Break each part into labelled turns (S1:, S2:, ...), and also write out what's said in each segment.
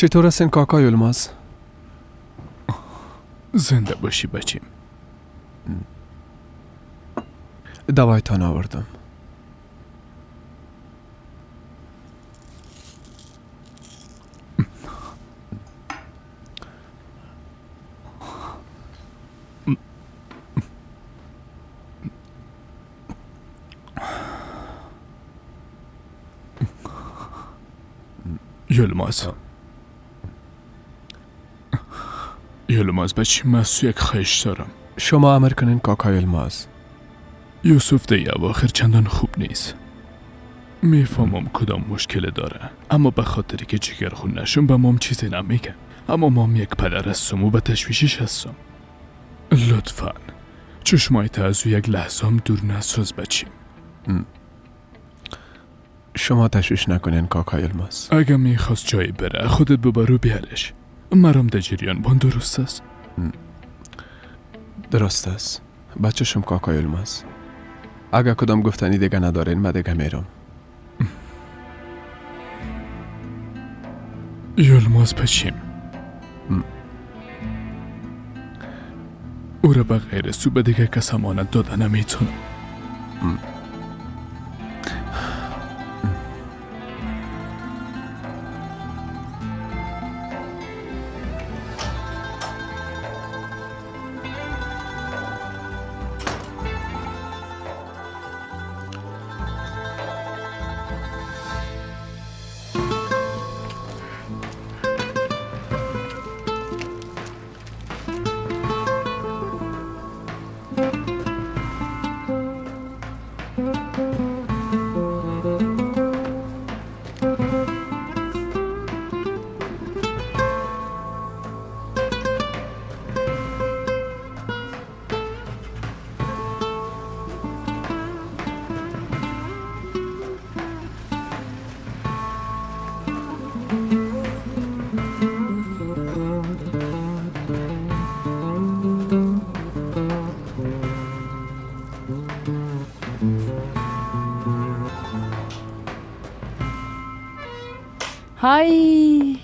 S1: چطور هستین کاکا یلماز؟
S2: زنده باشی بچیم.
S1: دوایتان آوردم.
S2: یلماز، یلماز بچیم، من از تو یک خواهش دارم.
S1: شما امر کنین کاکا یلماز.
S2: یوسف دی اواخر چندان خوب نیست. میفهمم کدام مشکل داره، اما به خاطری که جگرخون نشون به مام چیزی نمیگه. اما مام یک پدر هستم و به تشویشش هستم. لطفا چشمایت از او یک لحظه هم دور نساز بچیم.
S1: شما تشویش نکنین کاکا یلماز.
S2: اگه میخواست جایی بره خودت ببرو بیارش. مرام در جریان بان. درست است؟
S1: درست است. بچه‌شم کاکا یلماز. اگه کدام گفتنی دیگه ندارین من دیگه میرم.
S2: یلماز بچیم، او را به غیر سو به دیگه کس امانت داده نمیتونم.
S3: های،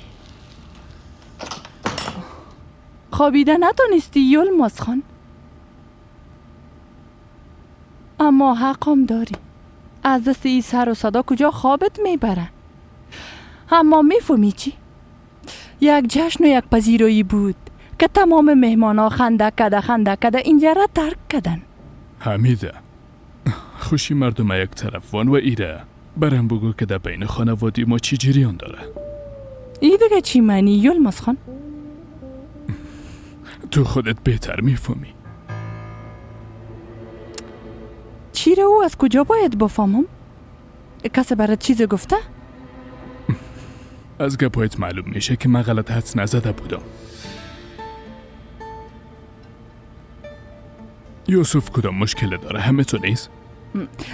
S3: خوابیده نتونستی یلماز خان؟ اما حقم داری. از دست ای سر و صدا کجا خوابت میبره. اما میفهمی چی؟ یک جشن و یک پذیرایی بود که تمام مهمان ها خنده کده خنده کده اینجا را ترک کدن.
S2: حمیده، خوشی مردم یک طرف وان و ایره برام بگو که در بین خانوادی ما چی جریان داره.
S3: ای دیگه چی معنی یلماز خان؟
S2: تو خودت بهتر میفهمی.
S3: چی رو او از کجا باید بفهمم؟ کسی برات چیز گفته؟
S2: از گپایت معلوم میشه که من غلط حدس نزده بودم. یوسف کدام مشکل داره؟ همه تو نیست؟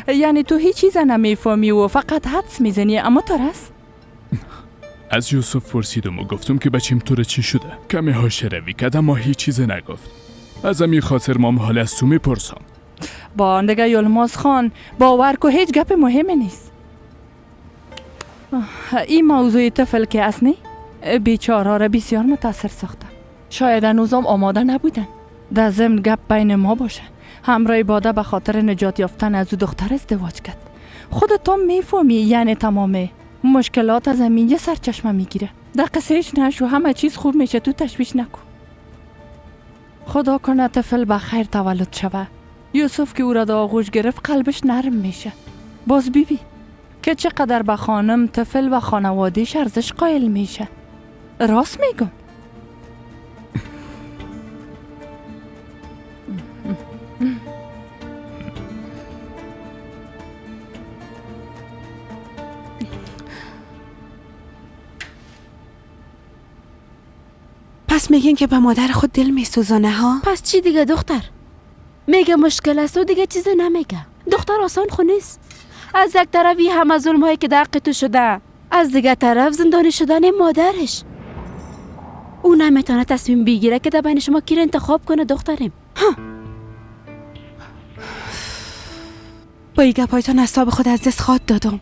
S3: یعنی تو هیچ چیز نمیفهمی و فقط حدس میزنی؟ اما ترس؟
S2: از یوسف پرسیدم و گفتم که بچیم تو چی شده. کمی ها شروی کرد اما هیچ چیز نگفت. از همین خاطر مام حال از تو میپرسم.
S3: با دیگه یلماز خان باور کو هیچ گپ مهمی نیست. این موضوع طفل که اصنی بیچاره را بسیار متاثر ساخته. شاید هنوزم آماده نبودن. در ضمن گپ بین ما باشه. همراه باده به خاطر نجات یافتن از او دختر ازدواج کرد. خودت میفهمی، یعنی تمام مشکلات از همینجا سرچشمه میگیره. در قصهش نشو، همه چیز خوب میشه، تو تشویش نکن. خدا کنه طفل به خیر تولد شوه. یوسف که او را در آغوش گرفت قلبش نرم میشه. باز بیبی که چقدر به خانم، طفل و خانوادهش ارزش قائل میشه. راست میگم.
S4: پس میگین که به مادر خود دل میسوزانه ها؟
S5: پس چی دیگه دختر؟ میگه مشکل است و دیگه چیزی نمیگه. دختر آسان خو نیست. از یک طرف همه ظلم هایی که در حق تو شده، از دیگه طرف زندانی شدن مادرش. او نمیتونه تصمیم بگیره که در بین شما کی را انتخاب کنه دخترم.
S4: ها. با این گپایتان اعصاب خود از دست خواد دادم.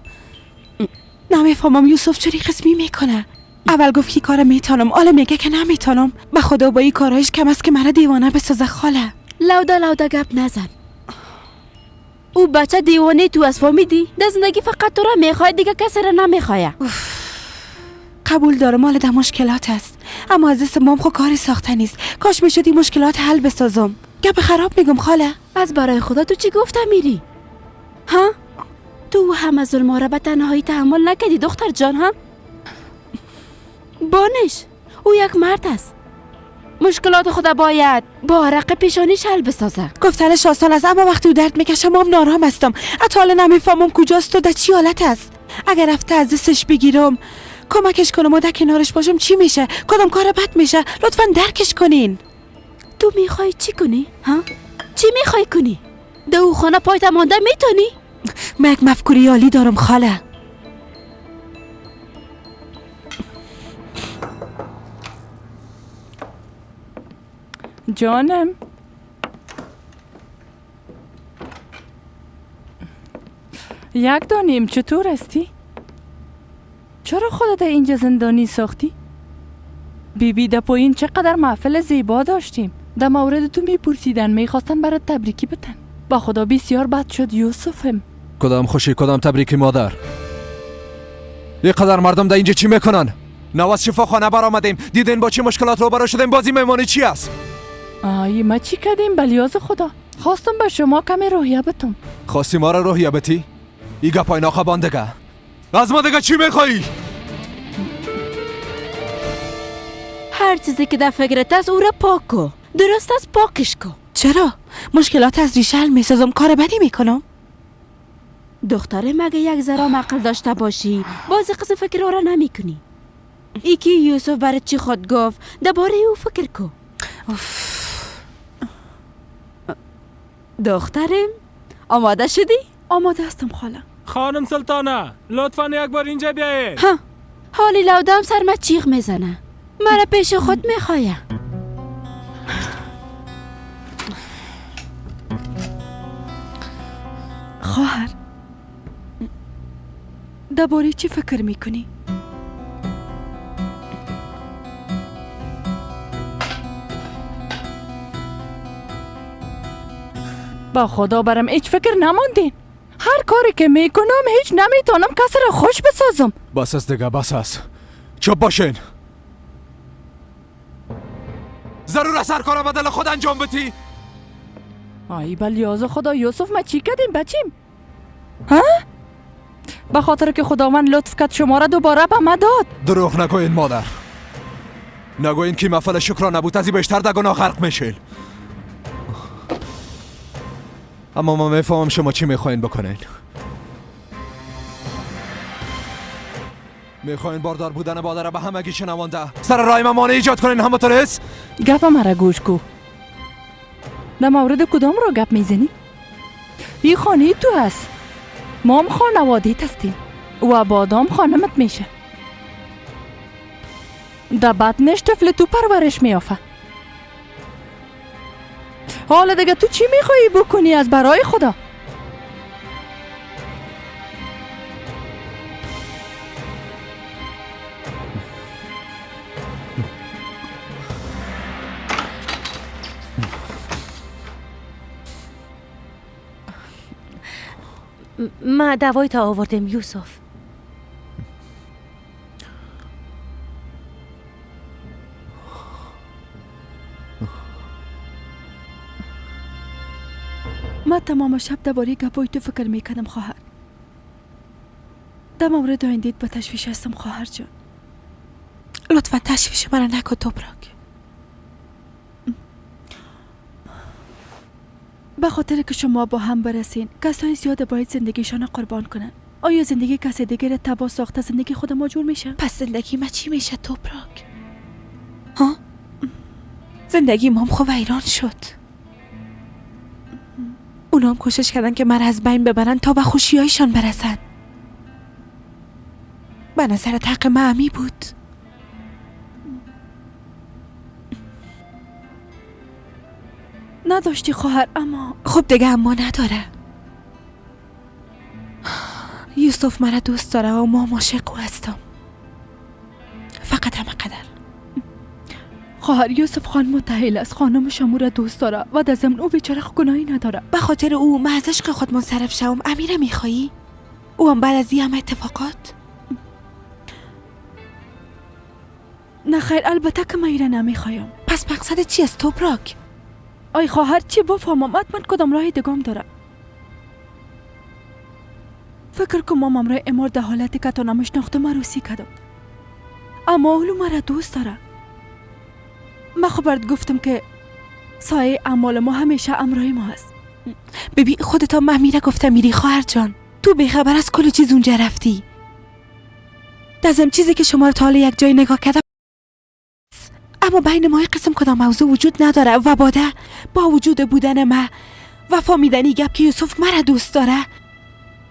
S4: نمیفهمم یوسف چرا قسمی میکنه. اول گفت که کار میتونم، حالا میگه که نمیتونم. به خدا با این کارایش کم است که مرا دیوانه بسازه خاله.
S5: لودا لودا گپ نزن. او بچه دیوانه تو از فهمیدی؟ در زندگی فقط تو را میخواد، دیگه کسی را نمیخواه.
S4: قبول دارم مال در مشکلات است، اما از دست مام خو کاری ساخته نیست. کاش میشد این مشکلات حل بسازم. گپ خراب میگم خاله.
S5: از برای خدا تو چی گفته میری؟ ها؟ تو همه ظلم را به تنهایی تحمل نکردی دختر جان. ها؟ بانش او یک مرد است، مشکلات خود باید با عرق پیشانیش حل بسازه.
S4: گفتنش آسان است، اما وقتی او درد میکشم مام نارام هستم. حتی حالا نمیفهمم کجاست و در چی حالت است. اگر رفته از دستش بگیرم، کمکش کنم و در کنارش باشم چی میشه؟ کدام کار بد میشه؟ لطفا درکش کنین.
S5: تو میخوای چی کنی؟ ها؟ چی میخوای کنی؟ در او خانه پایت مانده میتونی؟
S4: من یک مفکوری عالی دارم خاله.
S3: جانم یک دانیم چطور هستی؟ چرا خودت اینجا زندانی ساختی؟ بیبی در پایین چقدر محفل زیبا داشتیم. در مورد تو میپرسیدن، میخواستن برات تبریکی بتن. با خدا بسیار بد شد یوسفم.
S6: کدام خوشی کدام تبریکی مادر؟ یه قدر مردم در اینجا چی میکنن؟ نواز شفاخانه برآمدیم، دیدین با چه مشکلات روبرو شدیم. بازی مهمانی چی است؟
S3: آی ما چی کردیم بلیاز خدا؟ خواستم به شما کمی روحیه بتم.
S6: خواستی ما را روحیه بتی؟ ای گپای ناخبان دیگه. از ما دیگه چی میخوایی؟
S5: هر چیزی که در فکرت است او را پاک کو. درست است پاکش کو.
S4: چرا؟ مشکلات از ریشه حل میسازم، کار بدی میکنم.
S5: دختره مگه یک ذره عقل داشته باشی باز قصه فکر را نمیکنی. ای که یوسف برای چی خود گفت درباره او فکر کو. دخترم آماده شدی؟
S7: آماده هستم خاله.
S8: خانم سلطانه لطفا یک بار اینجا بیایید.
S5: ها حالی لودم سر ما چیغ میزنه، مرا پیش خود میخوایه.
S7: خواهر درباره چی فکر میکنی؟
S3: با خدا برم هیچ فکر نماندین. هر کاری که میکنم هیچ نمیتونم کسی را خوش بسازم.
S6: بس است دیگه، بس است. چپ باشین. ضرور است هر کار بدل خود انجام بدی.
S3: آی بلیاز خدا یوسف ما چی کردیم بچیم؟ ها؟ به خاطر که خداوند لطف کرد شما را دوباره به ما داد.
S6: دروغ نگوین مادر. نگوین که محفل شکر نبود از بیشتر در گناه غرق میشین. اما ما میفهمم شما چی میخواین بکنین. میخواین باردار بودن مادر به همگی شنوانده سر رای ما مانع ایجاد کنین. همونطور است؟
S3: گپ مرا گوش کو. در مورد کدام را گپ میزنی؟ این خانه تو هست، ما هم خانوادیت هستیم و بادام خانمت میشه. در بطنش طفل تو پرورش میافه. حالا دیگه تو چی میخوایی بکنی از برای خدا؟
S9: ما دوای تا آوردم یوسف.
S7: ما تمام شب درباره گپای تو فکر میکردم خواهر. در مورد آینده‌ات با تشویش هستم خواهر جان.
S4: لطفا تشویش مرا نکن توپراک.
S7: به خاطر که شما با هم برسین کسای زیاد باید زندگیشان قربان کنن. آیا زندگی کسی دیگر را تباه ساخته زندگی خود ما جور میشه؟
S4: پس زندگی ما چی میشه توپراک؟ ها؟ زندگی مام خب ویران شد. اونا هم کوشش کردن که من از بین ببرن تا به خوشیایشان برسن. به نظر حق من بود.
S7: نداشتی خواهر اما
S4: خب دیگه اما نداره. یوسف مرا دوست داره و ما عاشق او هستم. فقط
S7: خواهر یوسف خان متحیل است. خانم شما را دوست داره و در ضمن او بیچاره گناهی نداره.
S4: به خاطر او من از عشق خود منصرف شوم. امیره میخوایی؟ او هم بعد از این همه اتفاقات؟
S7: نه خیر، البته که من ایره نمیخوایم.
S4: پس مقصد چی است توپراک؟
S7: آی خواهر چی بفهمم، حتما کدام راه دگام داره. فکر کنم مام امرای امار در حالتی که تا نمشناختم عروسی کردم، اما اولو مرا دوست داره. من خب برات گفتم که سایه اعمال ما همیشه امرای ما هست.
S4: ببین خودتا مهمیره گفتم میری خواهر جان، تو بیخبر از کل چیز اونجا رفتی. دزم چیزی که شما رو تا حالا یک جای نگاه کردم، اما بین ما قسم کدام موضوع وجود نداره و باده با وجود بودن ما و فهمیدنی گپ که یوسف مرا دوست داره،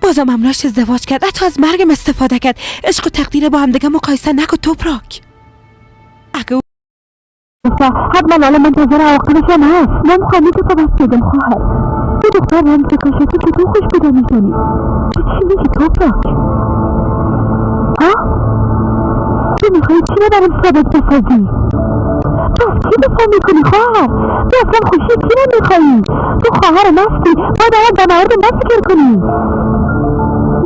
S4: بازم امراش ازدواج کرد، حتی از مرگم استفاده کرد. عشق و تقدیر با هم دیگه مقایسه نکن توپراک. اگه
S10: حتما حالا منتظر عواقبش هم هست. من میخوام تو بس بدم خواهر. تو دختر هم بکشه، تو چطور خوش پیدا میکنی؟ تو چی میگی توپراک؟ ها؟ تو میخوای چی رو برام ثابت بسازی؟ تو از کی دفاع میکنی خواهر؟ تو اصلا خوشی کی رو میخوایی؟ تو خواهر مستی، باید اول در مورد من فکر کنی.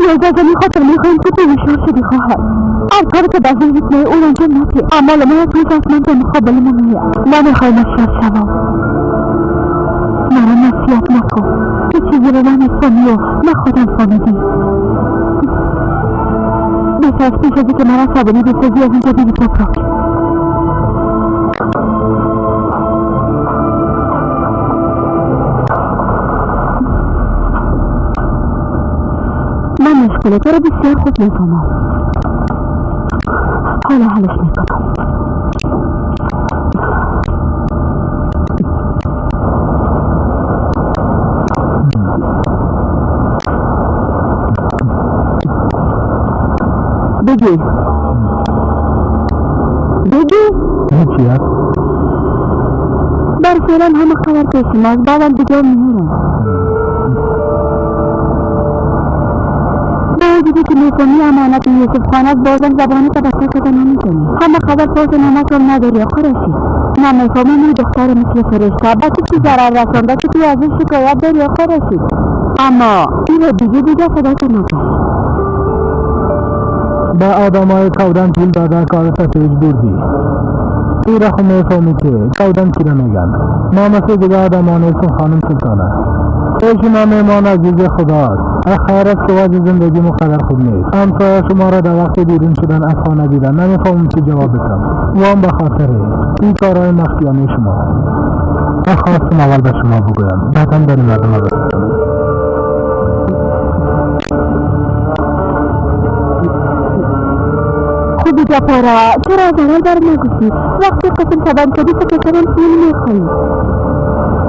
S10: یازده از خاطر میخواییم تو هوشیار شدی خواهر. هر کاری که در ذهنت میاد اون انجام نده. اعمال ما یک روز از من به مقابل ما میاد. نمیخوای نصیحت شوم، مرا نصیحت نکن. تو چیزی رو نمیفهمی و نه خودم فهمیدی. بهتر از پیش از اینکه مرا عصبانی بسازی از اینجا بری توپراک. من مشکل تو رو بسیار خوب میفهمم. حالا حلش میکنم. بگی بگی
S11: چی هست؟
S10: بر فعلا همه خبر پیشیم از بعدم دیگه میارم. با وجودی که میفهمی امانت یوسف خان است، بازم زبان تبصره کده نمیتونی. همه خبر پاس نمک هم نداری آقا رشید. نمیفهمی می دختر مثل فرشته به تو چی ضرر رسانده که تو ازش شکایت داری آقا رشید. اما اینو دیگه خودت نکش.
S11: به آدمای کودن پول داده کارت پیش بردی. ای را خو میفهمی که کودن چی را میگن. ما مثل دیگه آدمان نیستیم خانم سلطانه. ای شما میمان عزیز خداست. خیر است که وضع زندگی مقدر خوب نیست. همسایه شما را در وقت بیرون شدن از خانه دیدن. نمیفهمم چی جواب بدم. و هم به خاطر این کارهای مخفیانه شما. من خواستم اول به شما بگویم، بعدا برای مردم برسم.
S10: خوبی جپارا، چرا از اول برم نگفتی؟ وقتی قسم تبان کردی فکر کردم پول میخوایی.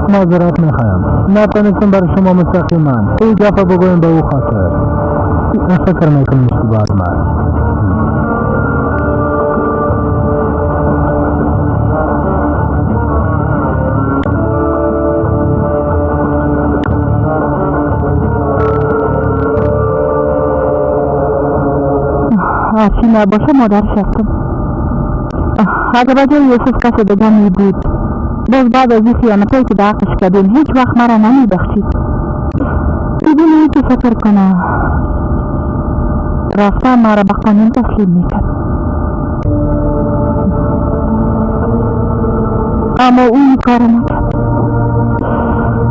S11: معذرت میخوایم، نتونستم برای شما مستقیما این گپ بگویم به او خاطر. فکر میکنم اشتباه من.
S10: هرچی نباشه مادرش هستم. اگه به جای یوسف کس دیگه می بود، باز بعد از این خیانتایی که به حقش کردیم هیچ وقت مرا نمی بخشید. بدون اینکه فکر کنه رفته مرا به قانون تسلیم میکرد. اما او این کار نکرد.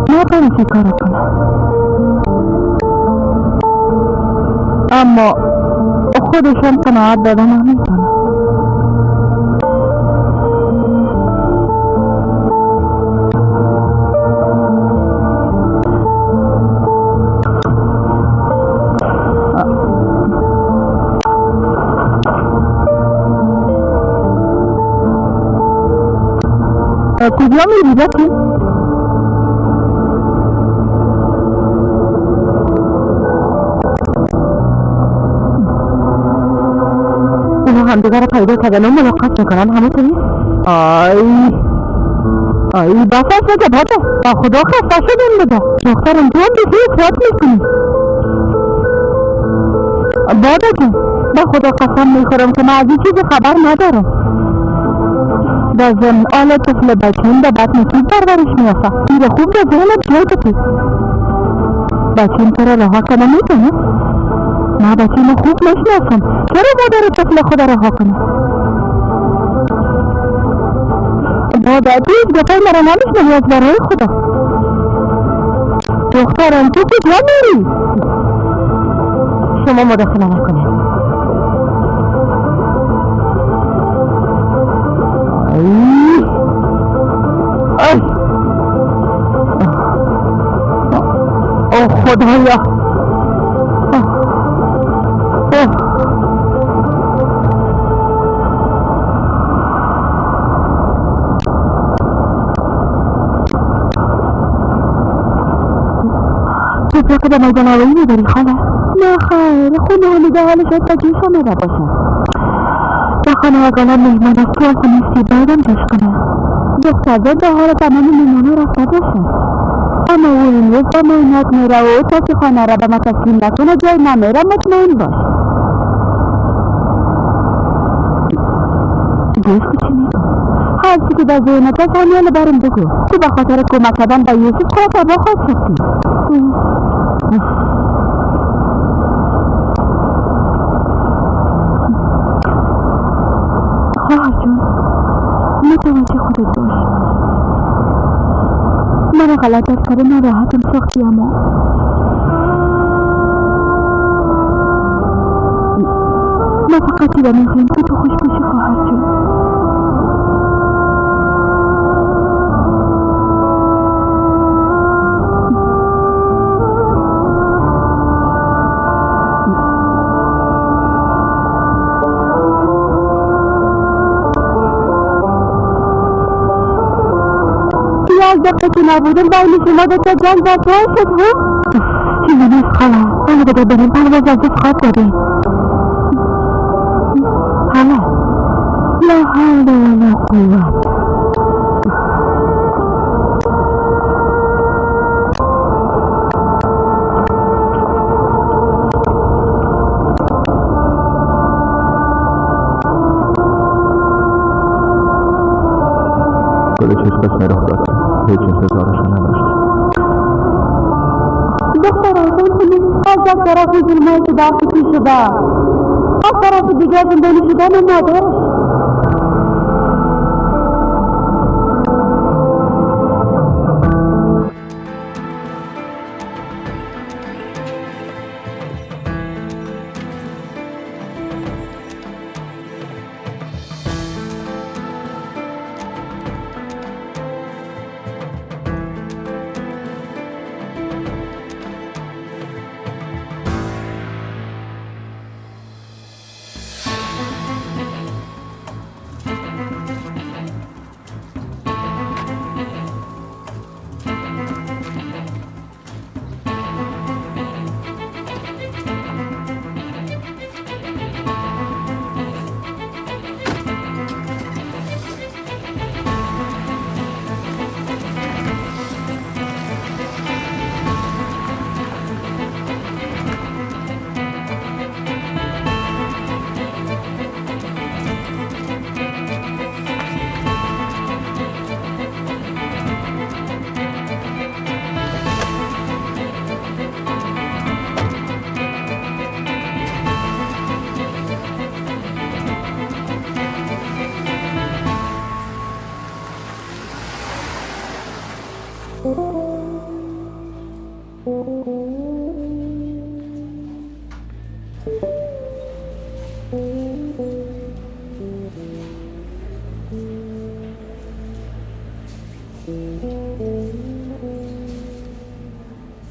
S10: نتونست این کار کنه. اما خودشم قناعت داده نمیتونه. کجا میری بچه؟ اونا همدیگه رو پیدا کردن و ملاقات میکنن، همونطور نیست؟ آی آی بس است بده بابا، با خدا خسته شدیم بده. دخترم تو هم دیگه افراط میکنی. بابا جون با خدا قسم میخورم که من از این چیز خبر ندارم. در ضمن آل طفل بچیم در بطن تو پرورش میافه. این خوب در ذهنت جای بده. بچیم تو را رها کنه میتونه؟ من بچیم خوب میشناسم. چرا مادر طفل خود رها کنه؟ بابا تو هیچ گپای مرا نمیشنوی از برای خدا. دخترم تو کجا میری؟ شما مداخله نکنید. ای ای او خدایا. تو به میدان هوایی میبری خاله؟ نه خیر، خونه حالیده حال شاید تا جوش آمده باشه. در خانه اگالا مهمان است، تو هم نیستی، بایدم جوش کنه. دختر به حال تمام مهمانه رفته باشه. اما او امروز با معاینات میره و تا که خانه را به ما تسلیم نکنه جای نمیره، مطمئن باش. گوش کن چی میگم. هرچی که در ذهنت هست همیال برم بگو. تو به خاطر کمک کردن به یوسف خودت تباه خواهد شدی. خواهر جون، متوجه خودت باش. مرا غلط از کار ناراحتم ساختی، اما من فقط این را میخوایم که تو خوش باشی خواهر جون. یک دقیقه که نبودم بین شما دوتا جنگ برپا شد. ها؟ چیزی نیست خاله، حالا بده بریم، پرواز از دست خواب دادیم. حالا لا حول ولا قوة.
S12: گل چیز قسم رخ داد، هیچ انتظارش نداشت.
S10: دختر آسان کنی از یک طرف ظلمایی که دست تو شده، از طرف دیگر زندانی شدن مادرش.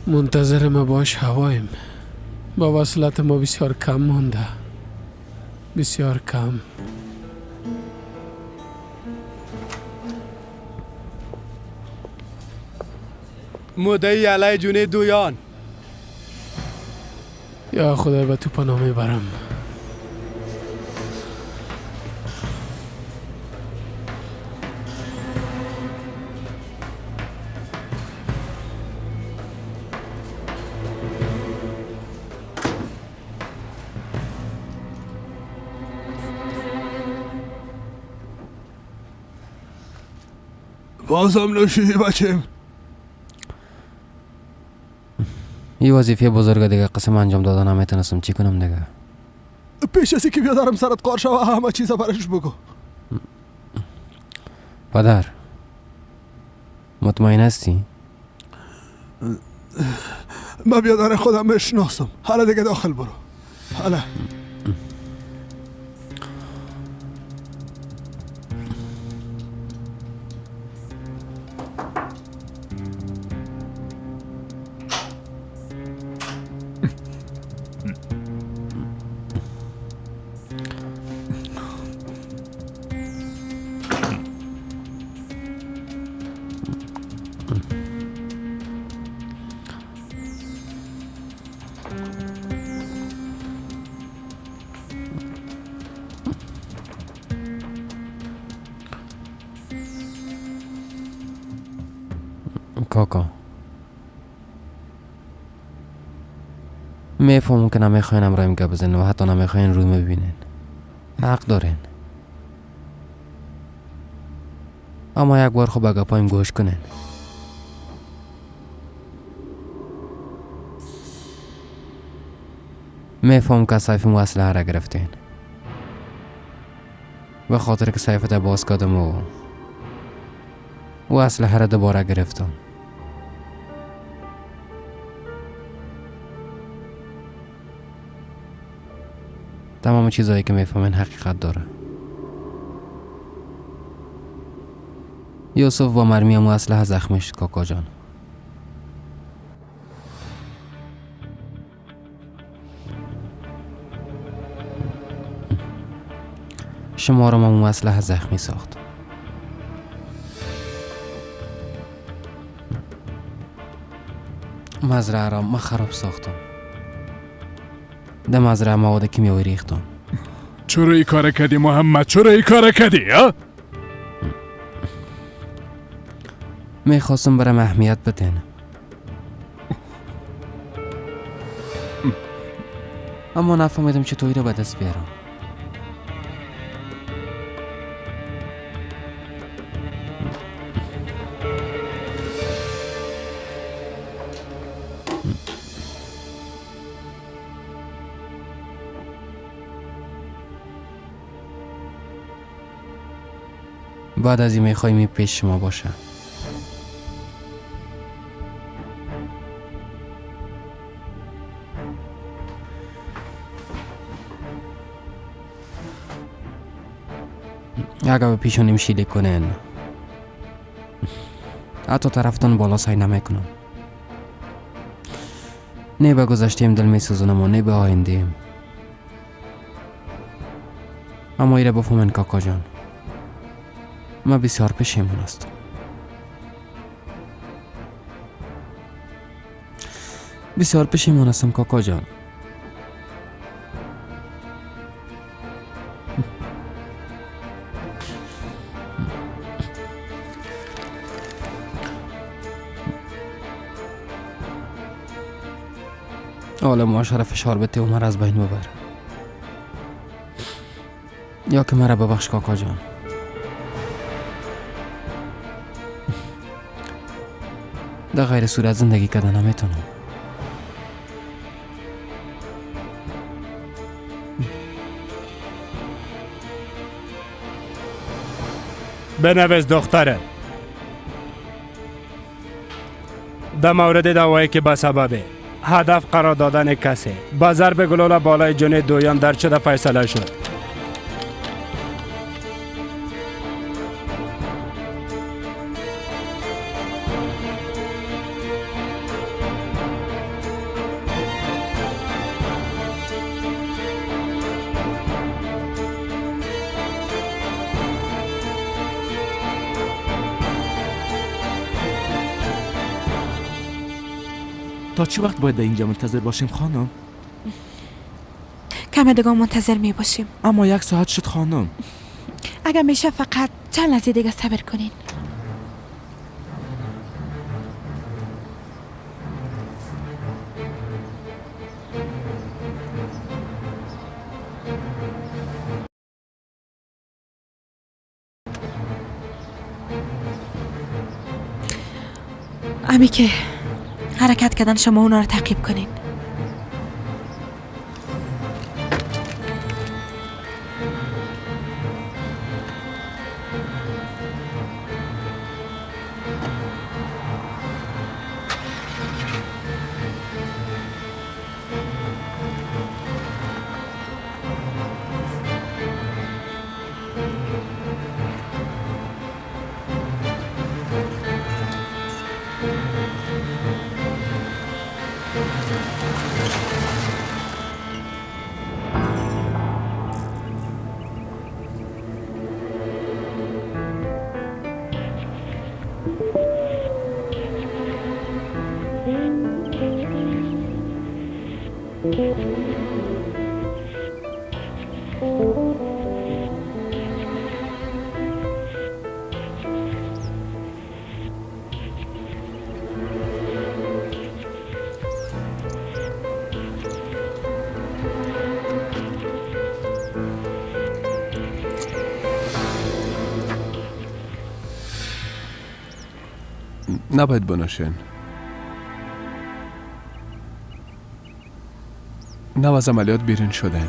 S13: منتظر ما باش هوایم. با وصلت ما بسیار کم مونده، بسیار کم.
S14: مدعی علی جونه دویان.
S13: یا خدای به تو پناه میبرم.
S15: بازم نوشیدی بچم.
S16: این وظیفه بزرگ دیگه قسم انجام دادن نمیتونستم. چی کنم دیگه؟
S15: پیش از اینکه بیادرم سرت قار شوه همه چیزا برش بگو.
S16: پدر مطمئن هستی؟
S15: من بیادر خودم بشناسم. حالا دیگه داخل برو. حالا
S16: کاکا میفهمم که نمیخواین امرایم گپ بزنین و حتی نمیخواین روی ببینین. حق دارین، اما یک بار خب گپایم گوش کنین. میفهم که سیف مو اسلحه را گرفتین، به خاطر که سیفت باز کردم و اسلحه را دوباره گرفتم. تمام چیزهایی که میفهمین حقیقت داره. یوسف با مرمی و اسلحه زخمی شد کاکا جان. شما رو ما اسلحه زخمی ساخت. مزرعه را ما خراب ساختم. در مزرعه مواد کیمیایی ریختم.
S2: چرا این کار کردی محمد؟ چرا این کار کردی؟ ها؟
S16: میخواستم برام اهمیت بدین. اما نفهمیدم چطوری رو به دست بیارم. بعد از این میخوایی پیش شما باشه. اگر به پیشونیم شیله کنین حتی طرفتان بالا سعی نمیکنم. نه به گذشتیم دل میسوزونم و نه به آیندیم. اما ایره بفهمین کاکا جان، من بسیار پشیمون هستم. بسیار پشیمون هستم کاکا جان. حالا معاشره فشار بده و مرا از بین ببر، یا که مرا ببخش کاکا جان. در غیر صورت زندگی کردن نمیتونم.
S14: بنویس دختره، در مورد دوایی که به سبب هدف قرار دادن کسی با ضرب گلوله بالای جون دویان در شده فیصله شد.
S17: تا چه وقت باید در اینجا منتظر باشیم خانم؟
S4: کم دیگه منتظر می باشیم.
S17: اما 1 ساعت شد خانم.
S4: اگر میشه فقط چند لحظه دیگه صبر کنین. امی که حرکت کردن شما اونا رو تعقیب کنین.
S1: نباید بنوشین. نو از عملیات بیرون شدن.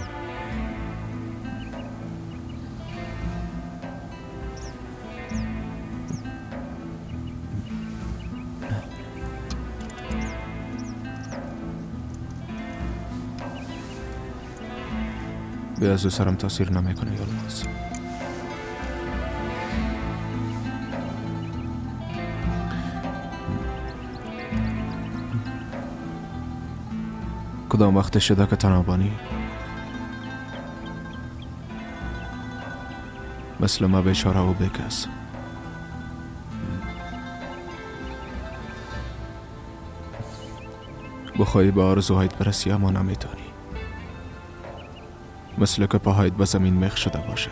S6: به از سرم تاثیر نمیکنه یالماز. کدام وقت شده که تنابانی مثل ما بیچاره و بیکس. بخواهی به آرزوهایت برسی اما نمیتونی، مثل که پاهایت به زمین میخ شده باشه.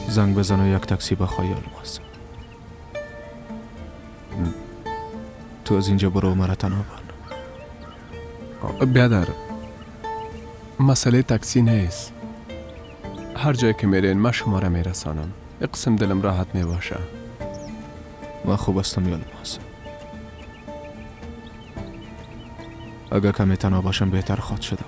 S6: زنگ بزن و یک تاکسی بخوای الماس. تو از اینجا برو مرا تنها بان.
S1: بیادر، مسئله تاکسی نیست. هر جایی که میرین من شما را میرسانم. اقسم دلم راحت میباشه.
S6: من خوب هستم یالماس. اگر کمی تنها باشم بهتر خواهد شدم.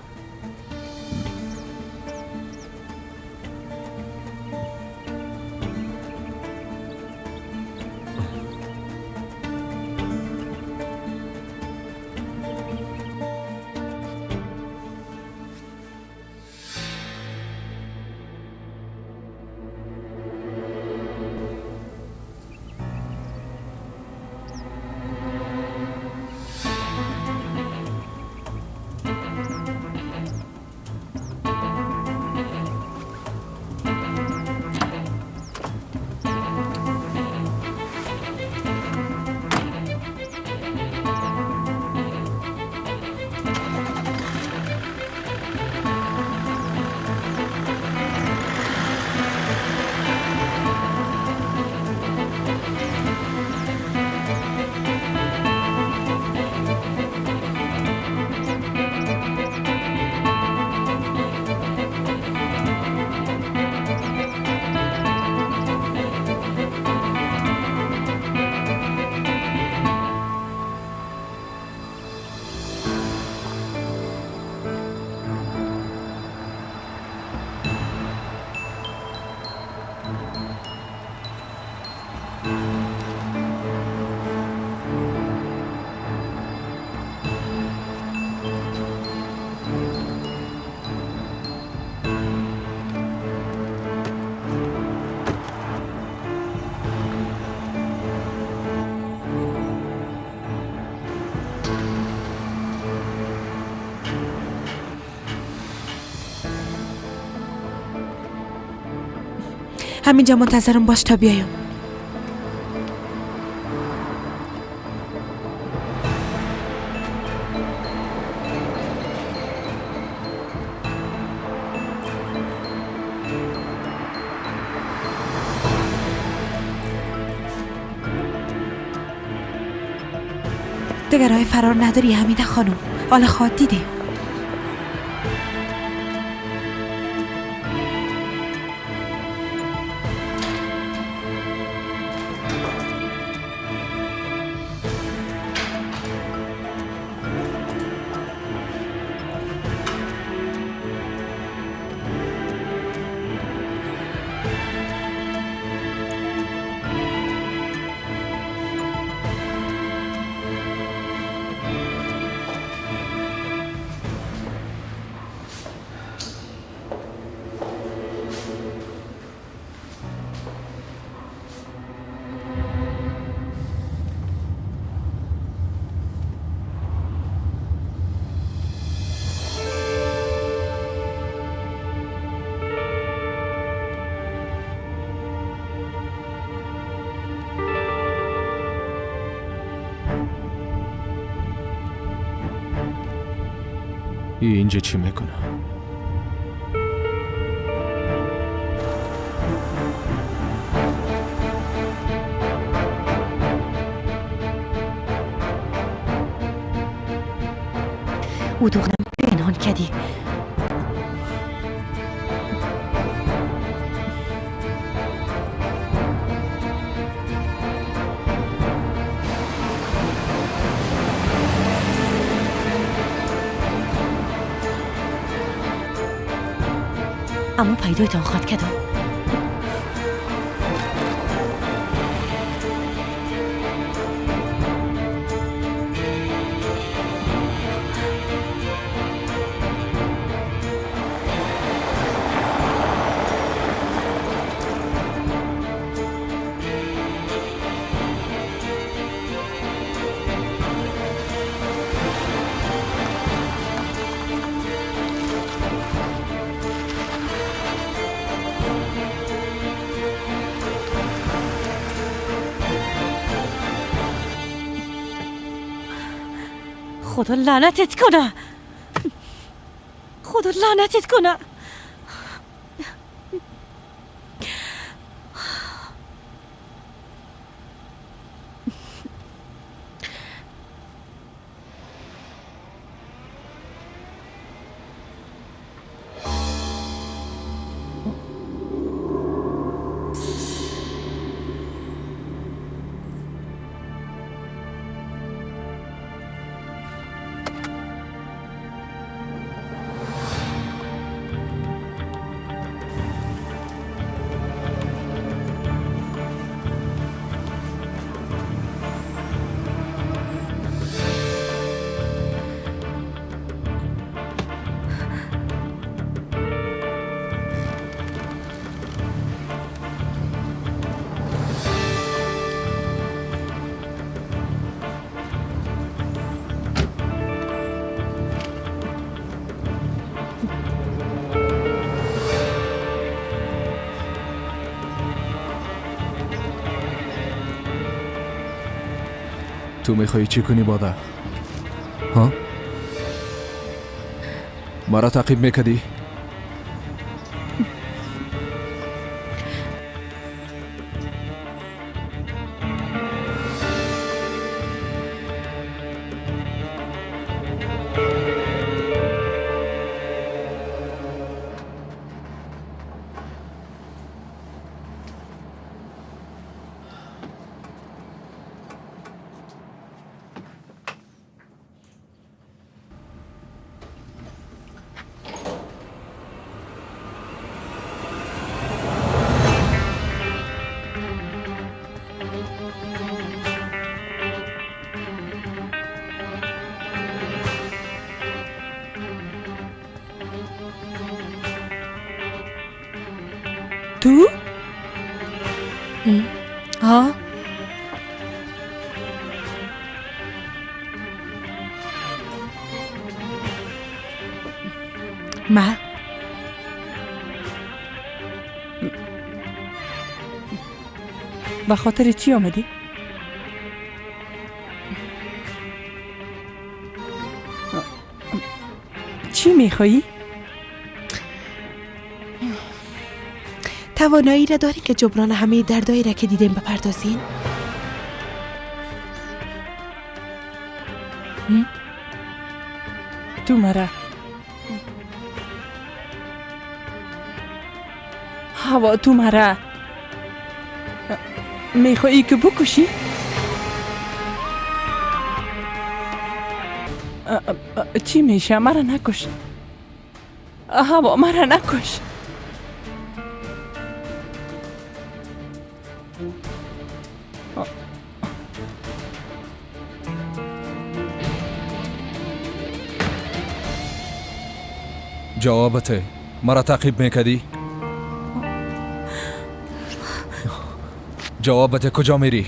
S4: همینجا منتظرم باش تا بیایم. دیگر راه فرار نداری حمیده خانم. حالا خواهد دیدیم.
S2: اینجا چی میکنه؟
S9: او دخترم پنهان کردی. اما پیدایتان خواهد کردم. خدا لعنتت کنه، خدا لعنتت کنه.
S6: تو میخوایی چی کنی باده؟ ها؟ مرا تعقیب میکردی؟
S4: تو؟
S9: ها؟
S4: ما
S3: به خاطر چی آمدی؟ چی میخوایی؟
S4: توانایی را دارین که جبران همه دردایی را که دیدیم بپردازین؟
S3: تو مرا هوا، تو مرا میخوایی که بکشی؟ چی میشه؟ مرا نکش هوا، مرا نکش.
S6: جوابته، مرا تعقیب میکردی؟ جوابته، کجا میری؟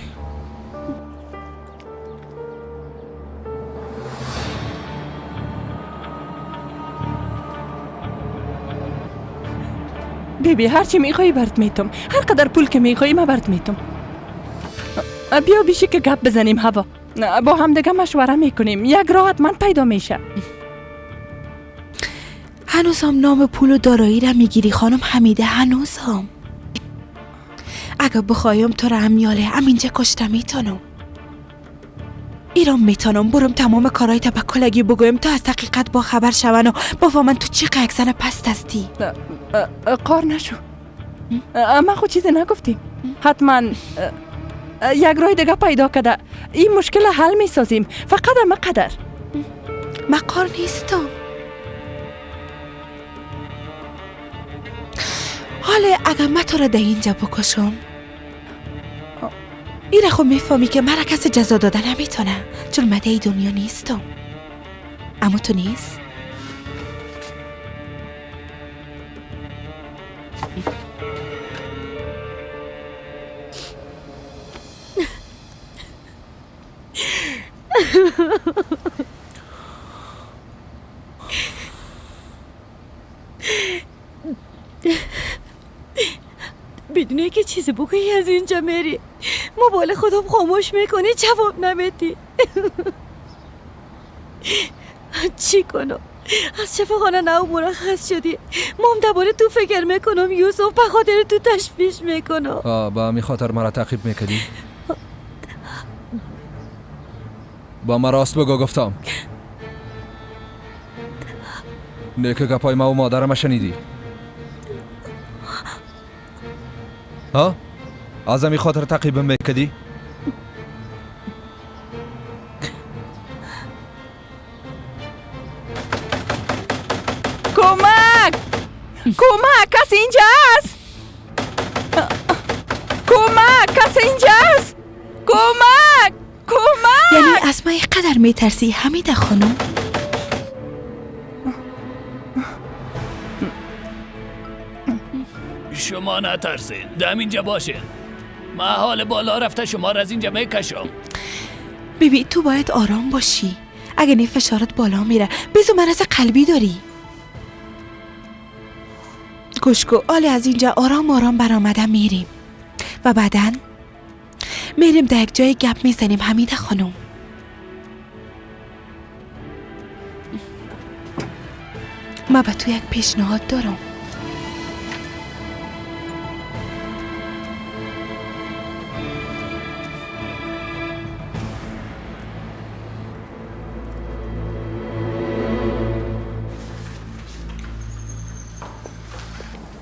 S3: بیبی هرچی میخوایی برات میتم، هر قدر پول که میخوایی ما برات میتم. بیا بیشی که گپ بزنیم هوا، با هم دیگه مشوره میکنیم، یک راه حتما پیدا میشه.
S4: هنوز هم نام پول و دارایی را میگیری خانم حمیده، هنوز هم. اگه بخوایم تو را همیاله همینجا کشته میتونم. ایران میتونم برم تمام کارهای تا به کلگی بگویم تا از حقیقت با خبر شون و بفهمن تو چی یک زن پست هستی.
S3: قار نشو، من خود چیزی نگفتیم. حتما یک راه دیگه پیدا کرده این مشکل حل میسازیم، فقط اما قدر.
S4: من قار نیستم. حالا اگر من تو را در اینجا بکشم، ایره خب میفهمی که مرا کسی جزا داده نمیتونه، چون من در دنیا نیستم. اما تو نیست؟
S9: بدون که چیزی بگویی از اینجا میری، موبایل خودم خاموش میکنی، جواب نمیدی. چی کنم؟ از شفاخانه نو مرخص شدی، مام درباره تو فکر میکنم یوسف، به خاطر تو تشویش میکنم.
S6: با همی خاطر مرا تعقیب میکردی؟ با ما راست بگو گفتم. نیک گپای ما و مادرم شنیدی؟ ها؟ از همی خاطر تعقیبم میکردی؟
S3: کمک! کمک! کسی اینجا هست؟ کمک! کسی اینجا هست؟ کمک! کمک!
S4: یعنی از من اینقدر میترسی حمیده خانم؟
S18: شما نترسین، دم اینجا باشین. من حال بالا رفته شما را از اینجا میکشم.
S4: بیبی تو باید آرام باشی، اگه نه فشارت بالا میره. بیزو مرض قلبی داری. گوش کو، حالی از اینجا آرام آرام برآمده میریم و بعداً میریم در یک جای گپ میزنیم حمیده خانم. من به تو یک پیشنهاد دارم.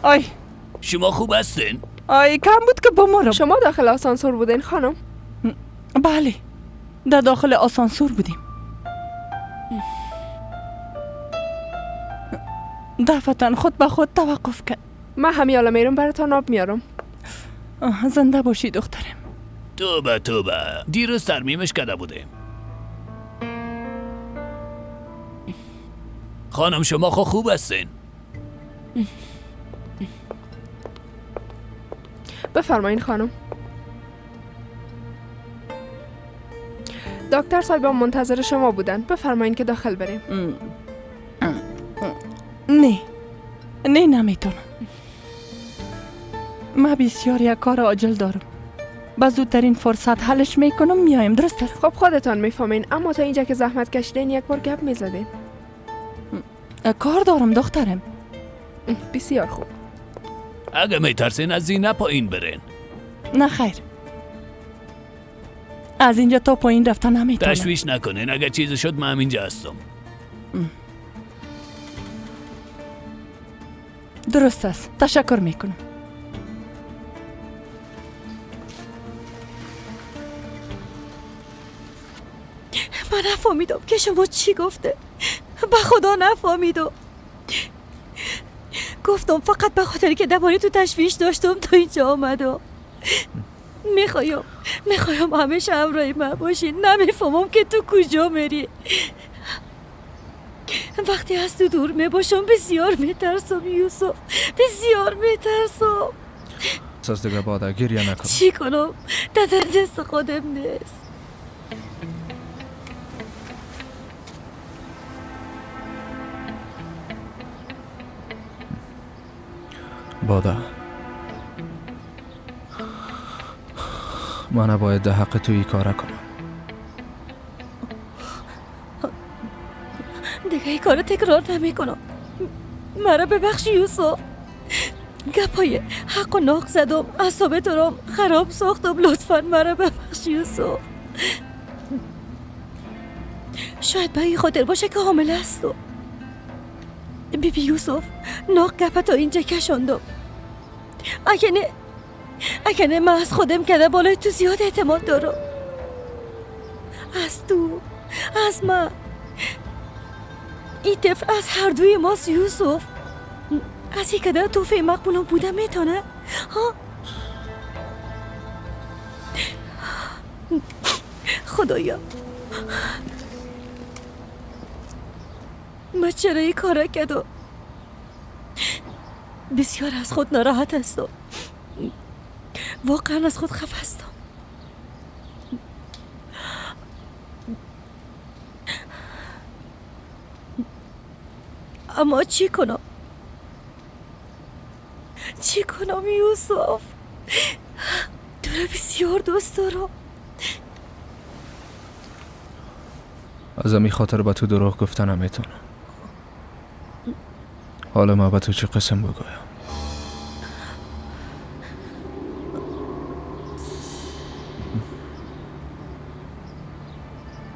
S3: آی
S18: شما خوب هستین؟
S3: آی کم بود که بمرم.
S19: شما داخل آسانسور بودین خانم؟
S3: بله، در داخل آسانسور بودیم. دفعتا خود به خود توقف کرد.
S19: من همیالا میرم براتان آب میارم.
S3: زنده باشی دخترم.
S18: توبه توبه، دیروز ترمیمش کرده بودیم. خانم شما خوب هستین؟
S19: بفرمایین خانم. دکتر صاحب منتظر شما بودن، بفرمایین که داخل بریم.
S3: نه نه نمیتونم، من بسیار یک کار عاجل دارم، به زودترین فرصت حلش میکنم میایم. درست است؟
S19: خب خودتان میفهمین، اما تا اینجا که زحمت کشیدین یک بار گپ میزدین.
S3: کار دارم دخترم.
S19: بسیار خوب.
S18: اگه میترسین از زینه پایین برین.
S3: نه خیر، از اینجا تا پایین رفتن نمیتونم.
S18: تشویش نکنین، اگر چیزی شد من اینجا هستم.
S3: درست است، تشکر میکنم.
S9: من نفهمیدم که شما چی گفته. به خدا نفهمیدم. گفتم فقط به خاطر که درباره تو تشویش داشتم تا اینجا آمدم. میخوایم همیشه همراه من باشی. نمیفهمم که تو کجا میری. وقتی از تو دور میباشم بسیار میترسم یوسف، بسیار میترسم.
S6: از دیگه بادا گریه نکن.
S9: چی کنم؟ در دست خودم نیست.
S6: بادا، من باید در حق تو ای کاره کنم.
S9: دیگه ای کارو تکرار نمی کنم. مرا ببخش یوسف. گپای حق و ناق زدم، اعصاب تو رو خراب ساختم. لطفا مرا ببخش یوسف. شاید به این خاطر باشه که حامله هستم. بیبی یوسف، ناق گپه تا اینجا کشاندم. اگه نه من از خودم که بالای تو زیاد اعتماد دارم. از تو، از من. این طفل از هر دوی ماست یوسف. از این که توفه مقبولم بوده میتونه؟ ها؟ خدایا من چرا این کارا کردم؟ بسیار از خود ناراحت هستم. واقعا از خود خفه هستم. اما چی کنم؟ چی کنم یوسف؟ تو را بسیار دوست دارم.
S6: از امی خاطر به تو دروغ گفتن نمیتونم. حالا ما به تو چه قسم بگویم؟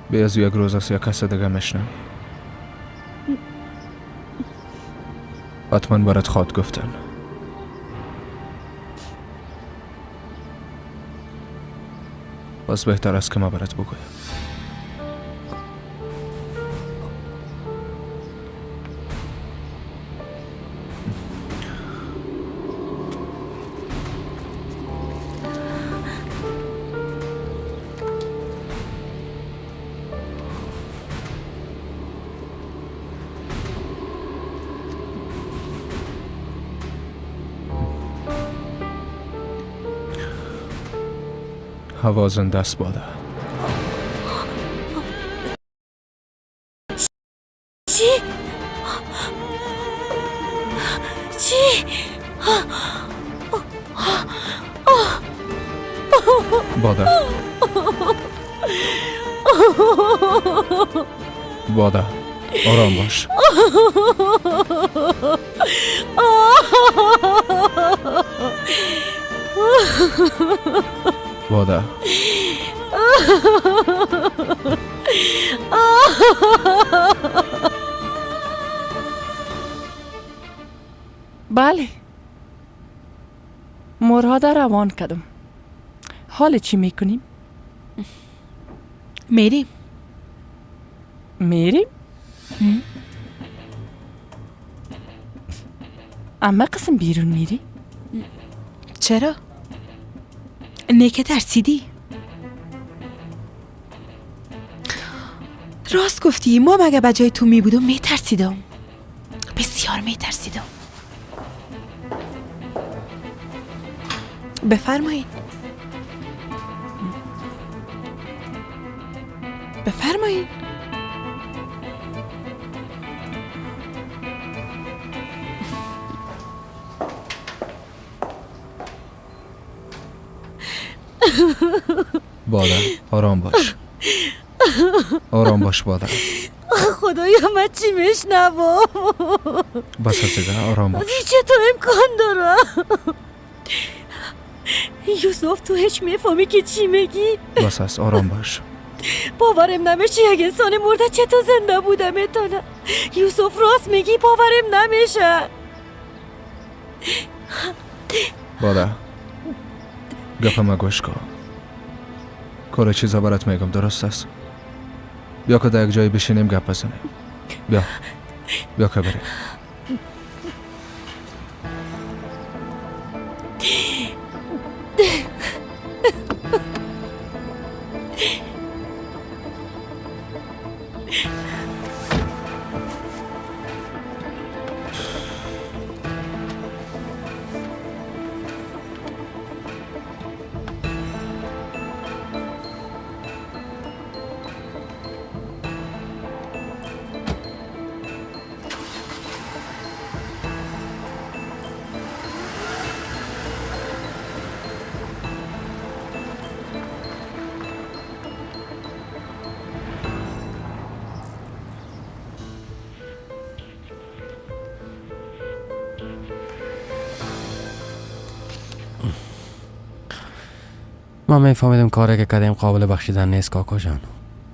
S6: بی از یک روز از یک کس دیگه میشنوی. حتما برات خواد گفتن. پس بهتر است که ما برات بگویم. هوا زنده است باده.
S9: چی؟ چی؟
S6: باده، باده، آرام باش. باده،
S3: بله، مراد روان کردم. حال چی میکنیم؟
S4: میریم.
S3: میریم؟ اما قسم بیرون میری؟
S4: چرا؟ نه که ترسیدی؟ راست گفتی. ما مگه به جای تو می بودم میترسیدم. بسیار میترسیدم. بفرمایید. بفرمایید.
S6: باده، آرام باش. آرام باش باده.
S9: خدایا من چی میشنوم؟
S6: بس از دیگه آرام باش.
S9: چطور امکان داره؟ یوسف تو هیچ میفهمی که چی میگی؟
S12: بس است، آرام باش.
S9: باورم نمیشه یک انسان مرده چطور زنده بوده میتونه. یوسف راست میگی، باورم نمیشه.
S12: بالا گپم گوش کن، کل چیزا برات میگم، درست است؟ بیا که در یک جایی بشینیم گپ بزنیم. بیا که بریم.
S16: ما میفهمیدم کاری که کردیم قابل بخشیدن نیست کاکا جان.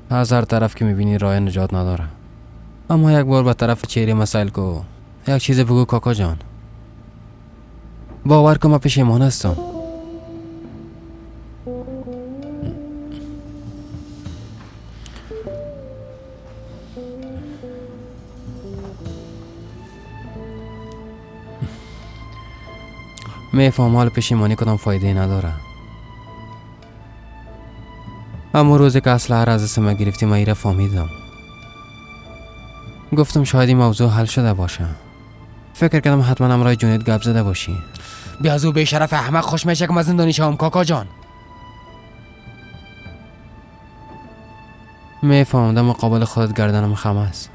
S16: از هر طرف که میبینی راه نجات نداره. اما یک بار به طرف چهره مسائل کو یک چیز بگو کاکا جان. باور کن من پشیمان هستم. میفهم حال پشیمانی کدام فایده نداره. اما روزی که اسلحه را از دست ما گرفتی من ایره فهمیدم. گفتم شاید این موضوع حل شده باشه. فکر کردم حتما همراه جونید گپ زده باشی. بیا از او بی شرف احمق خوش میشه که من زندانی شوم کاکا جان. میفهمم در مقابل خودت گردنم خم است.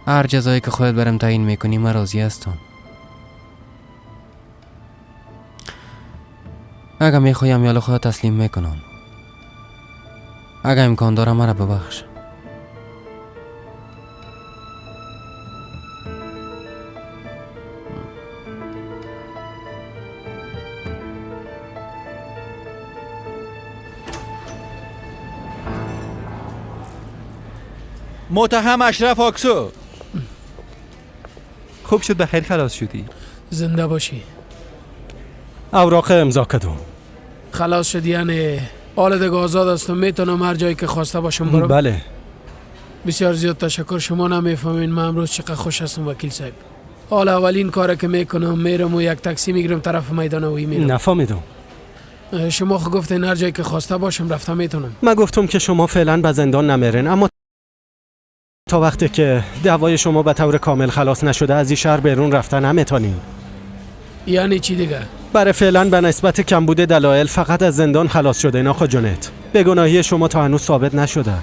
S16: هر جزایی که خودت برم تعیین میکنی من راضی هستم. اگه میخوایم یال خودت تسلیم میکنم. اگه امکان داره مرا ببخش.
S20: متهم اشرف آکسو. خوب شد بخیر خلاص شدی.
S13: زنده باشی.
S14: اوراق امضا کردم.
S13: خلاص شد یعنی حال دیگه آزاد هستم، میتونم هر جایی که خواسته باشم برم؟
S14: بله.
S13: بسیار زیاد تشکر، شما نمیفهمین من امروز چقدر خوش هستم وکیل صاحب. حال اولین کاری که میکنم میرم و یک تاکسی میگیرم طرف میدان اوی میرم.
S14: نفهمیدم.
S13: شما خو گفتین هر جایی که خواسته باشم رفته میتونم.
S14: من گفتم که شما فعلا به زندان نمیرین، اما تا وقتی که دعوای شما به طور کامل خلاص نشده از این شهر بیرون رفتن نمیتونین.
S13: یعنی چی دیگه؟
S14: برای فعلا به نسبت کمبود دلایل فقط از زندان خلاص شده آقا جونت. بی‌گناهی شما تا هنوز ثابت نشده.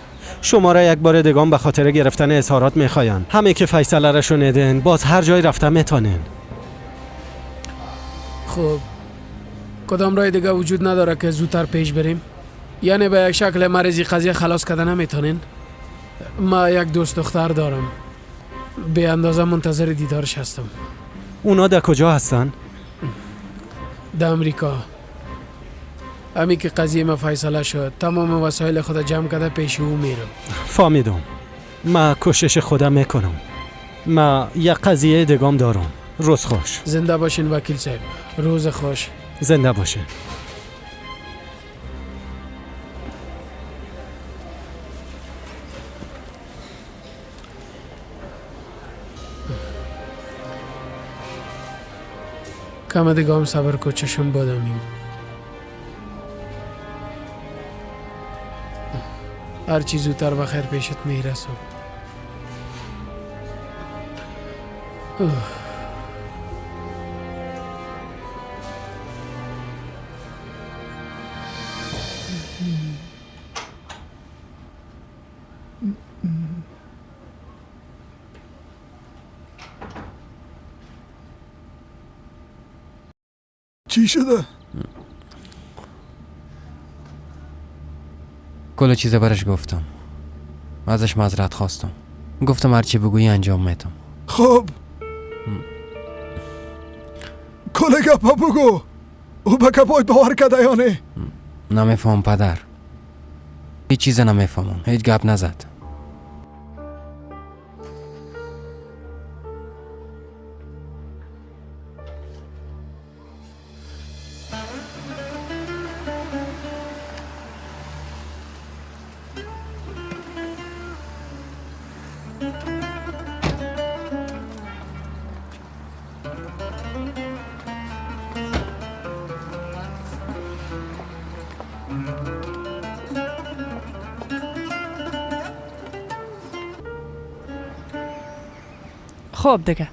S14: شما را یک بار دیگه به خاطر گرفتن اظهارات میخواین. همه که فیصله را شنیدین باز هر جای رفته میتونین.
S13: خب کدام راه دیگه وجود نداره که زودتر پیش بریم؟ یعنی به یک شکل مریضی قضیه خلاص کردن نمیتونین؟ ما یک دوست دختر دارم، به اندازه منتظر دیدارش هستم.
S14: اونا در کجا هستن؟
S13: در امریکا. امی که قضیه ما فیصله شد تمام وسایل خود جمع کرده پیش او میرم.
S14: فهمیدم. ما کوشش خودم میکنم. ما یک قضیه دیگم دارم. روز خوش.
S13: زنده باشین وکیل صاحب. روز خوش.
S14: زنده باشین.
S13: کم دیگه هم صبر کو چشم بادامیم. هر چی زودتر بخیر پیشت میرسم.
S15: چی شده؟
S16: کل چیز برش گفتم. ازش معذرت خواستم. گفتم هرچی بگویی انجام میدم.
S15: خب کل کل گپا بگو. او به گپایت باور کرده یا نه؟
S16: نمیفهم پدر، هیچ چیز نمیفهمم. هیچ گپ نزد.
S3: خب دیگه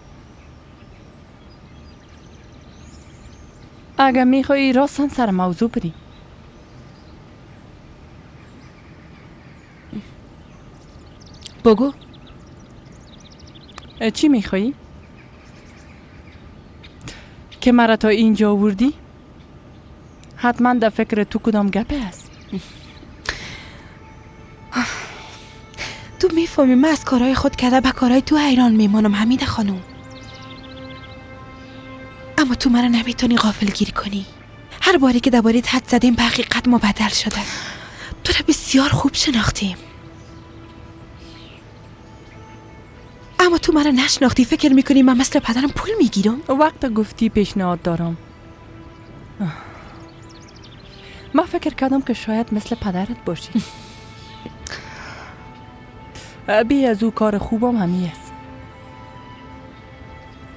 S3: اگه میخوایی راستن سر موضوع بریم.
S4: بگو
S3: چی میخوایی؟ که مرا تا اینجا آوردی؟ حتما در فکر تو کدام گپه است.
S4: تو میفهمی من از کارهای خود کرده به کارهای تو حیران میمانم حمیده خانم. اما تو مرا نمیتونی غافل گیری کنی. هر باری که درباره حد زدیم به حقیقت مبدل شده. تو را بسیار خوب شناختیم، اما تو مرا نشناختی. فکر میکنی من مثل پدرم پول میگیرم؟
S3: وقت گفتی پیشنهاد دارم. من فکر کردم که شاید مثل پدرت باشی. بی از او کار خوبم همی است.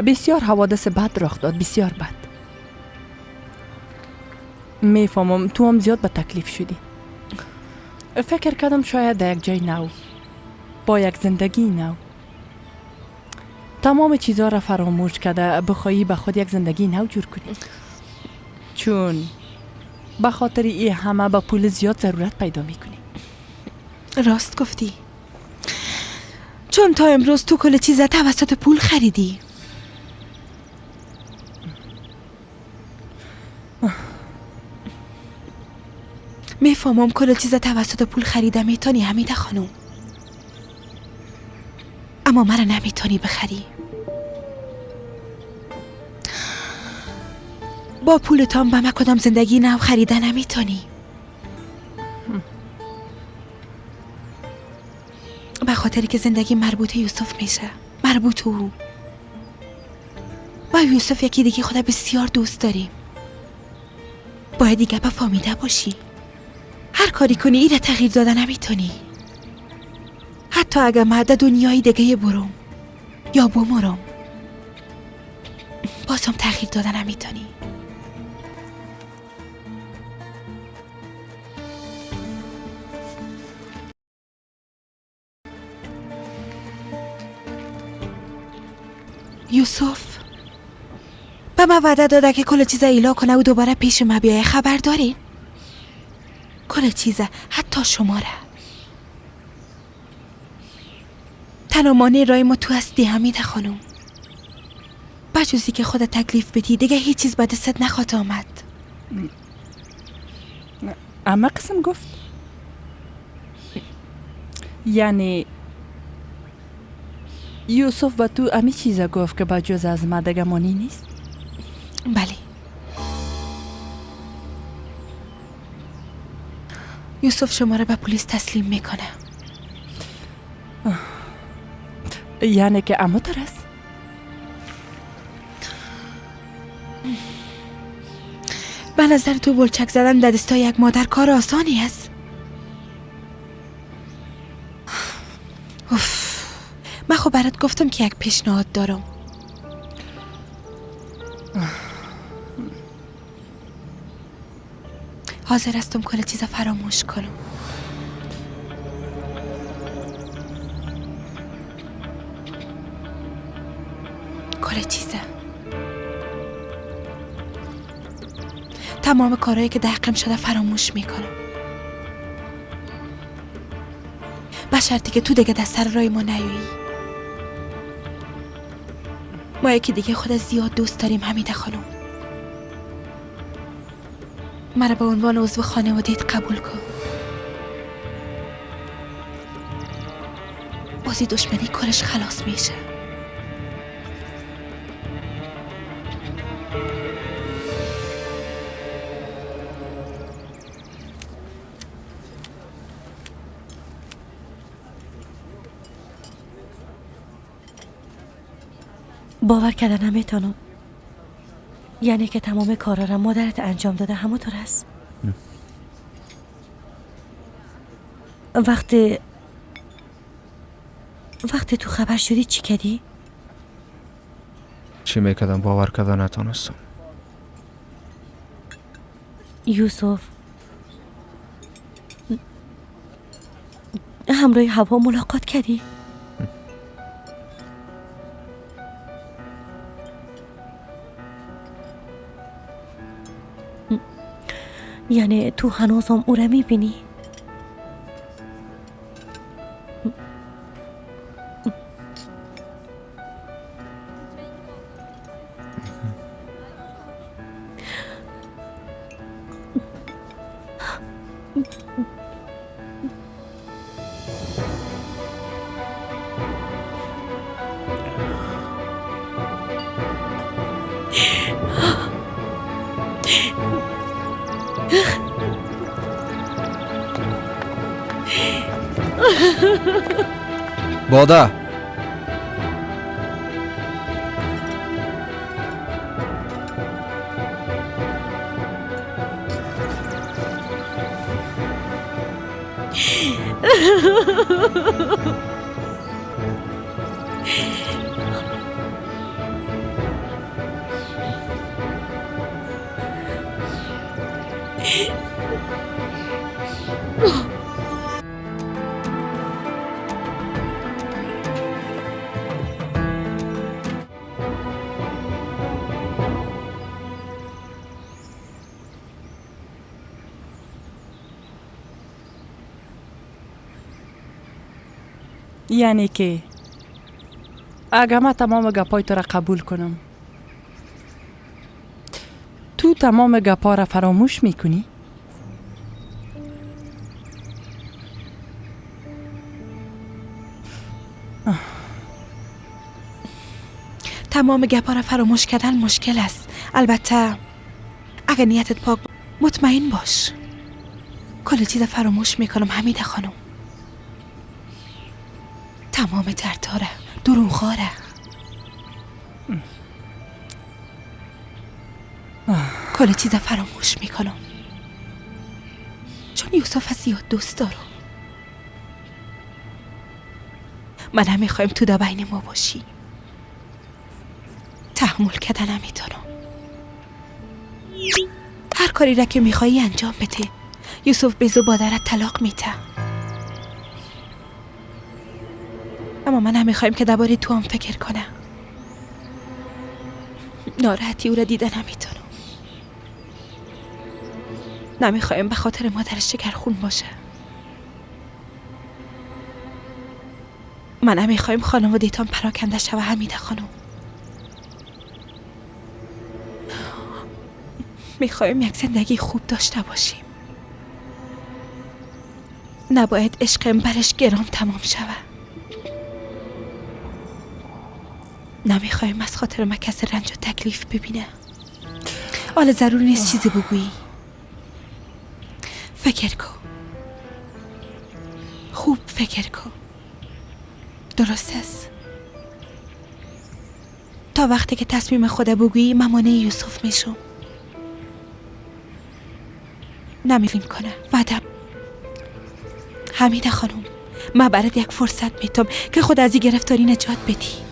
S3: بسیار حوادث بد رخ داد، بسیار بد. میفهمم تو هم زیاد به تکلیف شدی. فکر کردم شاید در یک جای نو، با یک زندگی نو، تمام چیزها را فراموش کرده بخواهی به خود یک زندگی نو جور کنی، چون به خاطر ای همه به پول زیاد ضرورت پیدا میکنی.
S4: راست گفتی، چون تا امروز تو کل چیز توسط پول خریدی. میفهمم کل چیز توسط پول خریده میتونی حمیده خانم، اما مرا نمیتونی بخری. با پولتان به من کدام زندگی نو خریده نمیتونی. به خاطری که زندگی مربوط یوسف میشه، مربوط او. با یوسف یکی دیگه خدا بسیار دوست داریم. باید دیگه بفهمیده باشی. هر کاری کنی ایره تغییر داده نمیتونی. حتی اگه مرد دنیای دیگه برم یا بمرم، بازم تغییر داده نمیتونی. یوسف به من وعده داده که کل چیز ایلا کنه و دوباره پیش ما بیایه. خبر دارین؟ کل چیزه، حتی شماره. تنها مانع رای ما تو هستی حمیده خانم. بجزی که خودت تکلیف بدی دیگه هیچ چیز به دستت نخواهد آمد.
S3: اما قسم گفت یعنی یوسف و تو امی چیزا گفت که بجز از ما دیگه مانی نیست؟
S4: بله. یوسف شما را به پلیس تسلیم میکنه.
S3: یعنی که اما است؟
S4: به نظر تو بلچک زدن در دستای یک مادر کار آسانی است؟ اوف، من خب برات گفتم که یک پیشنهاد دارم. حاضر هستم کل چیز فراموش کنم. کل چیزه، تمام کارهایی که دقم شده فراموش میکنم، به شرطی که تو دیگه دست سر رای ما نیایی. ما یکی دیگه خود زیاد دوست داریم حمیده خانم. مرا به عنوان عضو خانواده‌ات قبول کن. بازی دشمنی کارش خلاص میشه.
S9: باور کردن نمیتونم. یعنی که تمام کارا را مادرت انجام داده، همونطور است. وقتی تو خبر شدی چی کردی؟
S12: چی میکردم باور کردن نتونستم.
S9: یوسف همراه هوا ملاقات کردی؟ یعنی تو هنوزم او را میبینی؟
S12: باده
S3: یعنی که اگه من تمام گپای تو را قبول کنم، تو تمام گپا را فراموش میکنی؟
S4: تمام گپا را فراموش کردن مشکل است. البته اگه نیتت پاک، مطمئن باش کل چیز فراموش میکنم. حمیده خانم تمام درداره، دروغاره. کل چیز فراموش میکنم چون یوسف زیاد دوست دارم. من هم میخوایم تو دا بین ما باشی. تحمل کردن نمیتونم. هر کاری را که میخوایی انجام بده. یوسف به بادرت طلاق میده. اما من هم میخوایم که درباره تو هم فکر کنم. ناراحتی او را دیده نمیتونم. نمیخوایم به خاطر مادرش شکرخون باشه. من هم میخوایم خانواده‌تان پراکنده شوه. حمیده خانم میخوایم یک زندگی خوب داشته باشیم. نباید عشقم برش گران تمام شوه. نمیخوایم از خاطر ما کسی رنج و تکلیف ببینه. حالا ضرور نیست چیزی بگویی. فکر کن، خوب فکر کن. درست است. تا وقتی که تصمیم خود بگویی ممانه یوسف میشم. نمیلیم کنه وعدم. حمیده خانم من برات یک فرصت میتم که خود از این گرفتاری نجات بدی.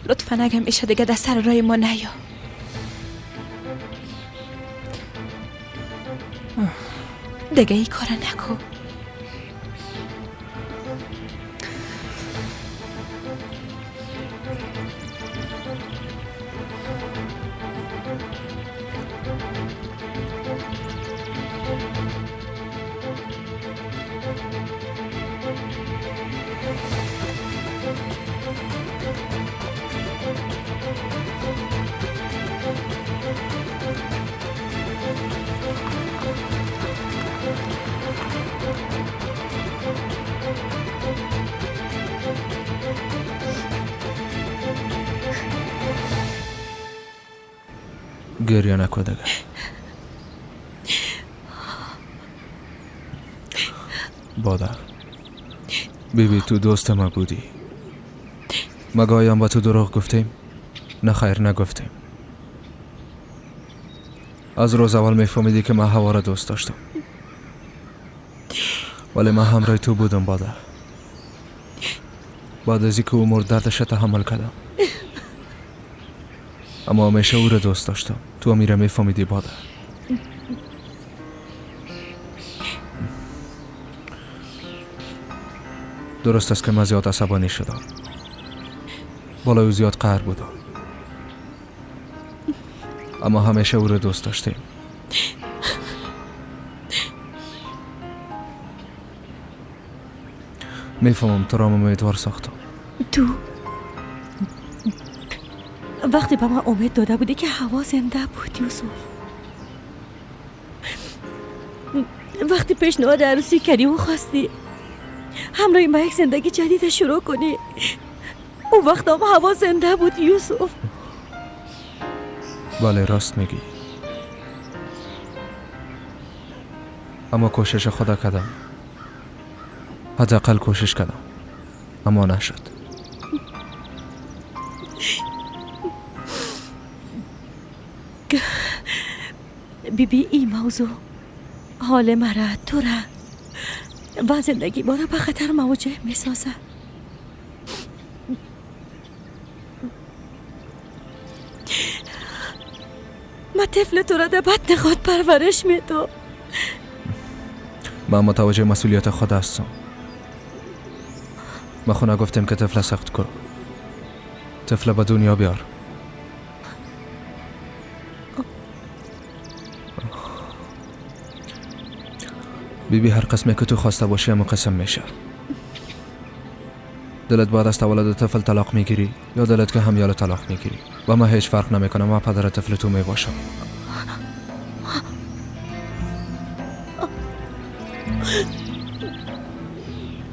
S4: لطفا اگه میشه دیگه در سر رای ما نیا. دیگه ای کار نکن.
S12: گریه نکن دیگه. باده بیبی، تو دوست ما بودی. مگه آیا با تو دروغ گفتیم؟ نه خیر، نگفتیم. از روز اول میفهمیدی که من هوا را دوست داشتم، ولی من همراه تو بودم باده. بعد از اینکه او مرد دردش تحمل کردم، اما همیشه او را دوست داشتم. تو هم میره میفهمیدی باده. درست است که من زیاد عصبانی شدم، بالای او زیاد قهر بودم، اما همیشه او را دوست داشتیم. میفهمم تو را امیدوار ساختم.
S9: تو وقتی به من امید داده بودی که هوا زنده بود یوسف، وقتی پیشنهاد عروسی کردی و خواستی همراه ما یک زندگی جدید شروع کنی، اون وقت هم هوا زنده بود یوسف.
S12: بله راست میگی، اما کوشش خدا کردم، حداقل کوشش کردم، اما نشد.
S9: بیبی این موضوع حال مرا، تو را و زندگی ما را به خطر مواجه می سازه. ما طفل تو را در بطن خود پرورش می دو.
S12: من متوجه مسئولیت خود هستم. ما خونه گفتیم که طفل سخت کن، طفل به دنیا بیار. بیبی هر قسمی که تو خواسته باشی همون قسم میشه. دلت بعد از تولد طفل طلاق میگیری یا دلت که همیال طلاق میگیری، و من هیچ فرق نمیکنه. من پدر طفل تو میباشم.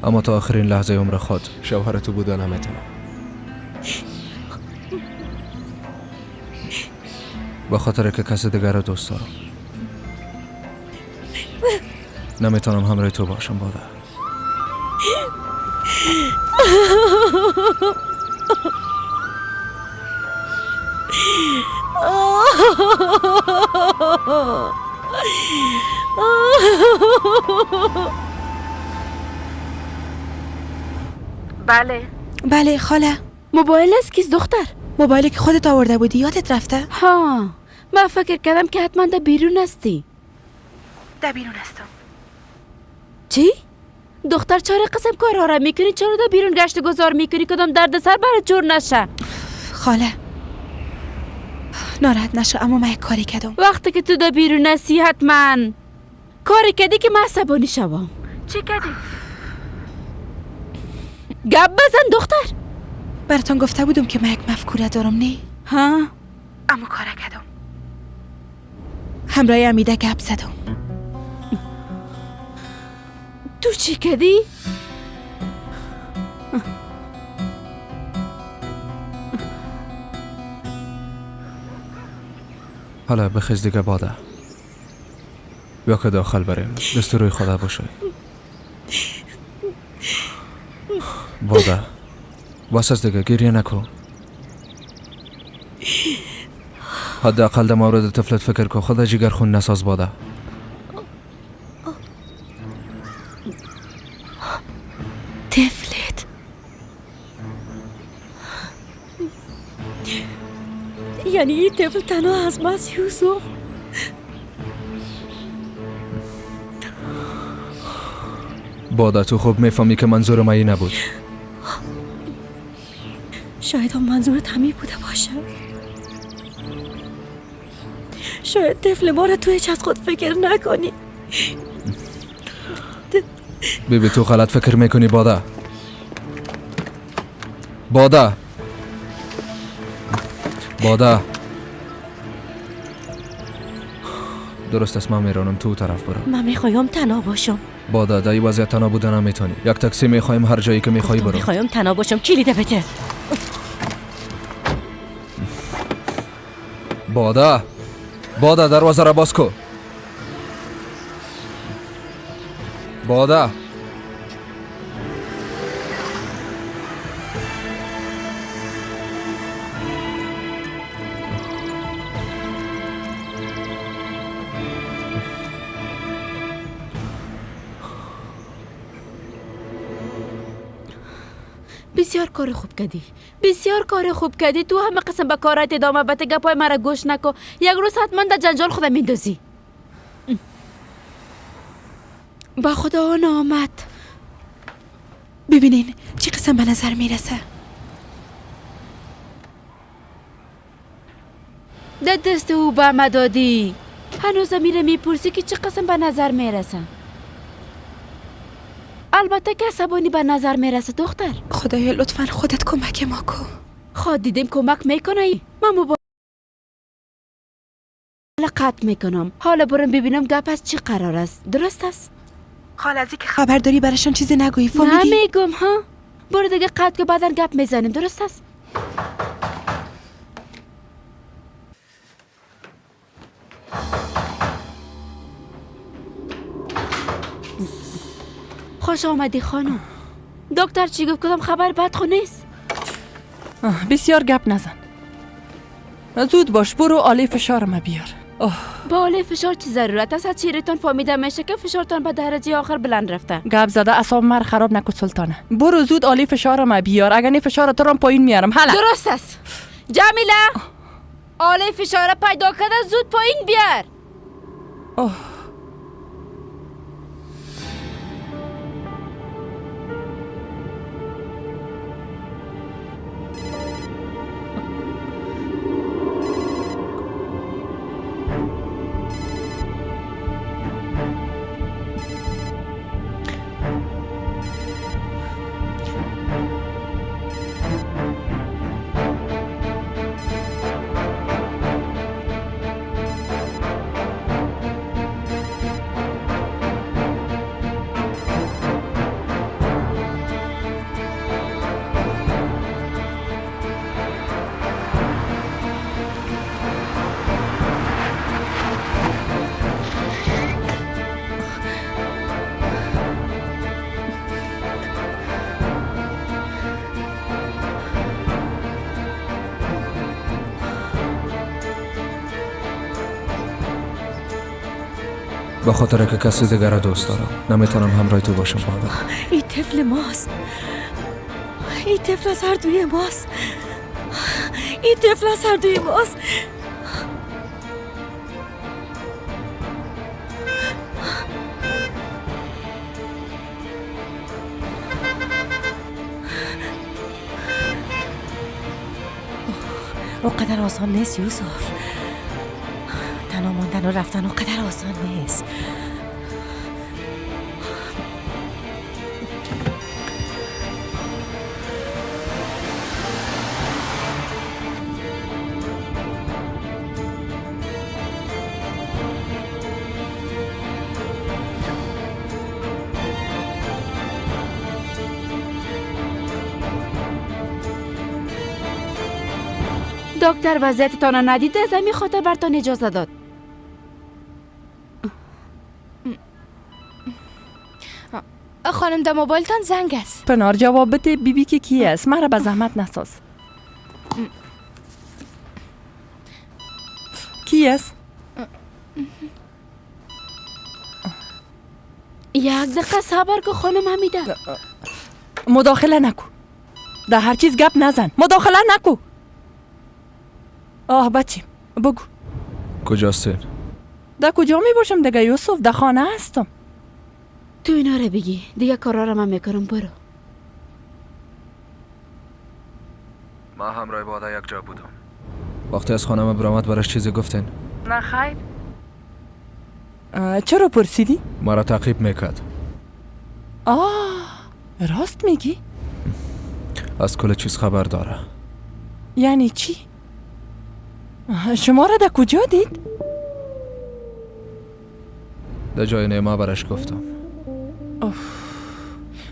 S12: اما تا آخرین لحظه عمر خود شوهر تو بوده نمیتونم. به خاطر که کسی دیگر رو دوست دارم نمیتونم همراه تو باشم باده.
S5: بله
S4: بله خاله.
S5: موبایل از کیست دختر؟
S4: موبایلی که خودت آورده بودی یادت رفته؟
S5: ها، من فکر کردم که حتما در بیرون هستی.
S4: در بیرون هستم.
S5: چی؟ دختر چرا قسم کارها را میکنی؟ چرا در بیرون گشت گذار میکنی؟ کدام دردسر برات جور نشه؟
S4: خاله ناراحت نشو، اما من یک کاری کردم.
S5: وقتی که تو در بیرون هستی حتما کاری کردی که من عصبانی شوم. چی کردی؟ گپ بزن دختر.
S4: براتون گفته بودم که من یک مفکوره دارم، نه؟
S5: ها؟
S4: اما کار کردم. همراه امیده گپ زدم.
S5: تو چی کردی؟
S12: حالا بخیز دیگه باده، بیا که داخل بریم. دست روی خدا باشه باده. بس از دیگه گریه نکن. حداقل در مورد طفلت فکر کن. خدا جگر خون نساز باده.
S9: طفلت یعنی این طفل تنها از ماست یوسف؟
S12: باده تو خوب میفهمی که منظور من این نبود.
S9: شاید هم منظورت همین بوده باشه. شاید طفل ما را تو هیچ از خود فکر نکنی.
S12: بیبی تو غلط فکر میکنی باده. باده باده درست است، من میرانم تو طرف برو.
S9: من میخوایم تنها باشم.
S12: باده در این وضعیت تنها بودن نمیتونی. یک تاکسی میخوایم، هر جایی که میخوای برو.
S9: میخوایم تنها باشم. کلید بده.
S12: باده باده دروازه را باز کو. باده
S5: بسیار کار خوب کردی، بسیار کار خوب کردی. تو همه قسم به کارات ادامه بده، گپای مرا گوش نکو. یک روز حتما در جنجال خودم میندازی. با خدا آمد.
S4: ببینین چه قسم به نظر میرسه.
S5: در دست او به ما دادی، هنوز میره میپرسی که چه قسم به نظر میرسه. البته که عصبانی به نظر میرسه دختر.
S4: خدایا لطفا خودت کمک ما کن.
S5: خود دیدیم کمک میکنه. من موبایل قطع میکنم. حالا برم ببینم گپ از چی قرار است. درست است؟
S4: خاله از اینکه خبر داری براشان چیزی نگویی، فهمیدی؟
S5: نمیگم ها. برو دیگه قطع که بعدا گپ میزنیم. درست است؟ خوش آمدی خانم. دکتر چی گفت؟ کدام خبر بد خو نیست؟
S3: بسیار گپ نزن، زود باش برو آله فشار ما بیار.
S5: با آله فشار چی ضرورت است؟ از چهرهتان فهمیده میشه که فشارتان به درجه آخر بلند رفته.
S3: گپ زده اعصاب مر خراب نکن سلطانه. برو زود آله فشار ما بیار، اگر نه فشار تو را پایین میارم. حالا
S5: درست است. جمیله آله فشار پیدا کرده، زود پایین بیار.
S12: به خاطر که کسی دیگر را دوست دارم نمیتونم همراه تو باشم. بابا
S9: این طفل ماست، این طفل از هر دوی ماست، این طفل از هر دوی ماست. اونقدر آسان نیست یوسف، تنها ماندن و رفتن اونقدر آسان نیست.
S5: دکتر وضعیتتان ندیده، از همین خاطر برتان اجازه داد.
S21: خانم در موبایلتان زنگ است.
S3: پنار جواب بده بیبی که کی است، مرا به زحمت نساز. کی است؟
S5: یک دقیقه صبر که خانم حمیده.
S3: مداخله نکو، در هر چیز گپ نزن، مداخله نکو. آه بچیم بگو
S12: کجاستین؟
S3: در کجا می باشم دیگه یوسف؟ در خانه هستم.
S5: تو اینا رو بگی دیگه، کارا رو من میکنم. برو.
S12: ما همراه بادا یک جا بودم. وقتی از خانم برآمد براش چیزی گفتین؟
S3: نه خیر. چرا پرسیدی؟
S12: مرا تعقیب میکرد.
S3: آه راست میگی؟
S12: از کل چیز خبر داره.
S3: یعنی چی؟ شما را در کجا دید؟
S12: در جای نیما برش گفتم.
S3: اوف.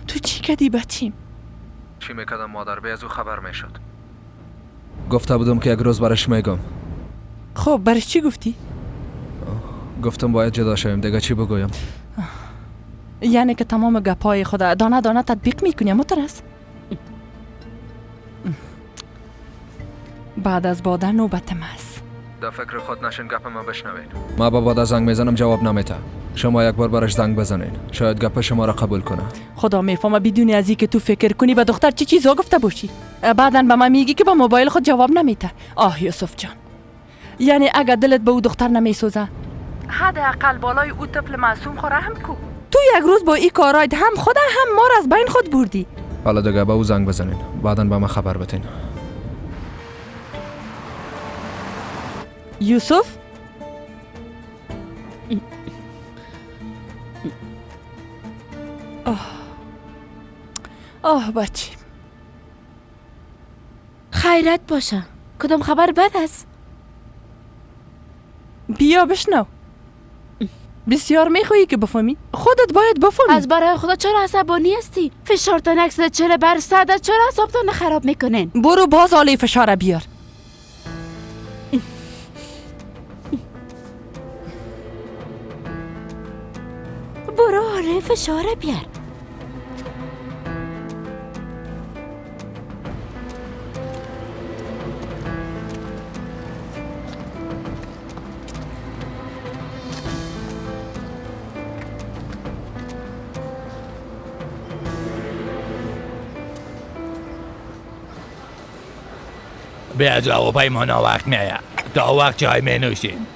S3: تو چی کردی بچیم؟
S12: چی میکردم مادر؟ به از او خبر میشد. گفته بودم که یک روز برش میگم.
S3: خب برش چی گفتی؟
S12: گفتم باید جدا شویم، دیگه چی بگویم؟
S3: یعنی که تمام گپای خود دانه دانه تطبیق میکنی مترس؟ بعد از باده نوبت ماست.
S12: در فکر خود نشین، گپ ما بشنوین. ما با باده زنگ میزنم جواب نمیده. شما یک بار براش زنگ بزنین، شاید گپ شما را قبول کنه.
S3: خدا میفهمه بدون از که تو فکر کنی به دختر چی چیزا گفته باشی. بعدن به من میگی که با موبایل خود جواب نمیده. آه یوسف جان، یعنی اگر دلت به او دختر نمیسوزه، حداقل بالای او طفل معصوم خو رحم کو. تو یک روز با این کارایت هم خدا هم ما را از بین خود بردی.
S12: حالا دیگه به او زنگ بزنین، بعدن به من خبر بدین.
S3: یوسف؟ آه آه بچه،
S5: خیرت باشه. کدام خبر بد است؟
S3: بیا بشنو. بسیار میخوایی که بفهمی؟ خودت باید بفهمی.
S5: از برای خدا چرا عصبانی هستی؟ فشارتان 140 بر 100، چرا اعصابتان خراب میکنین؟
S3: برو باز آله فشار بیار.
S5: برو آله فشار بیار.
S18: به از هواپیما وقت میآید. تا وقت چای می نوشیم.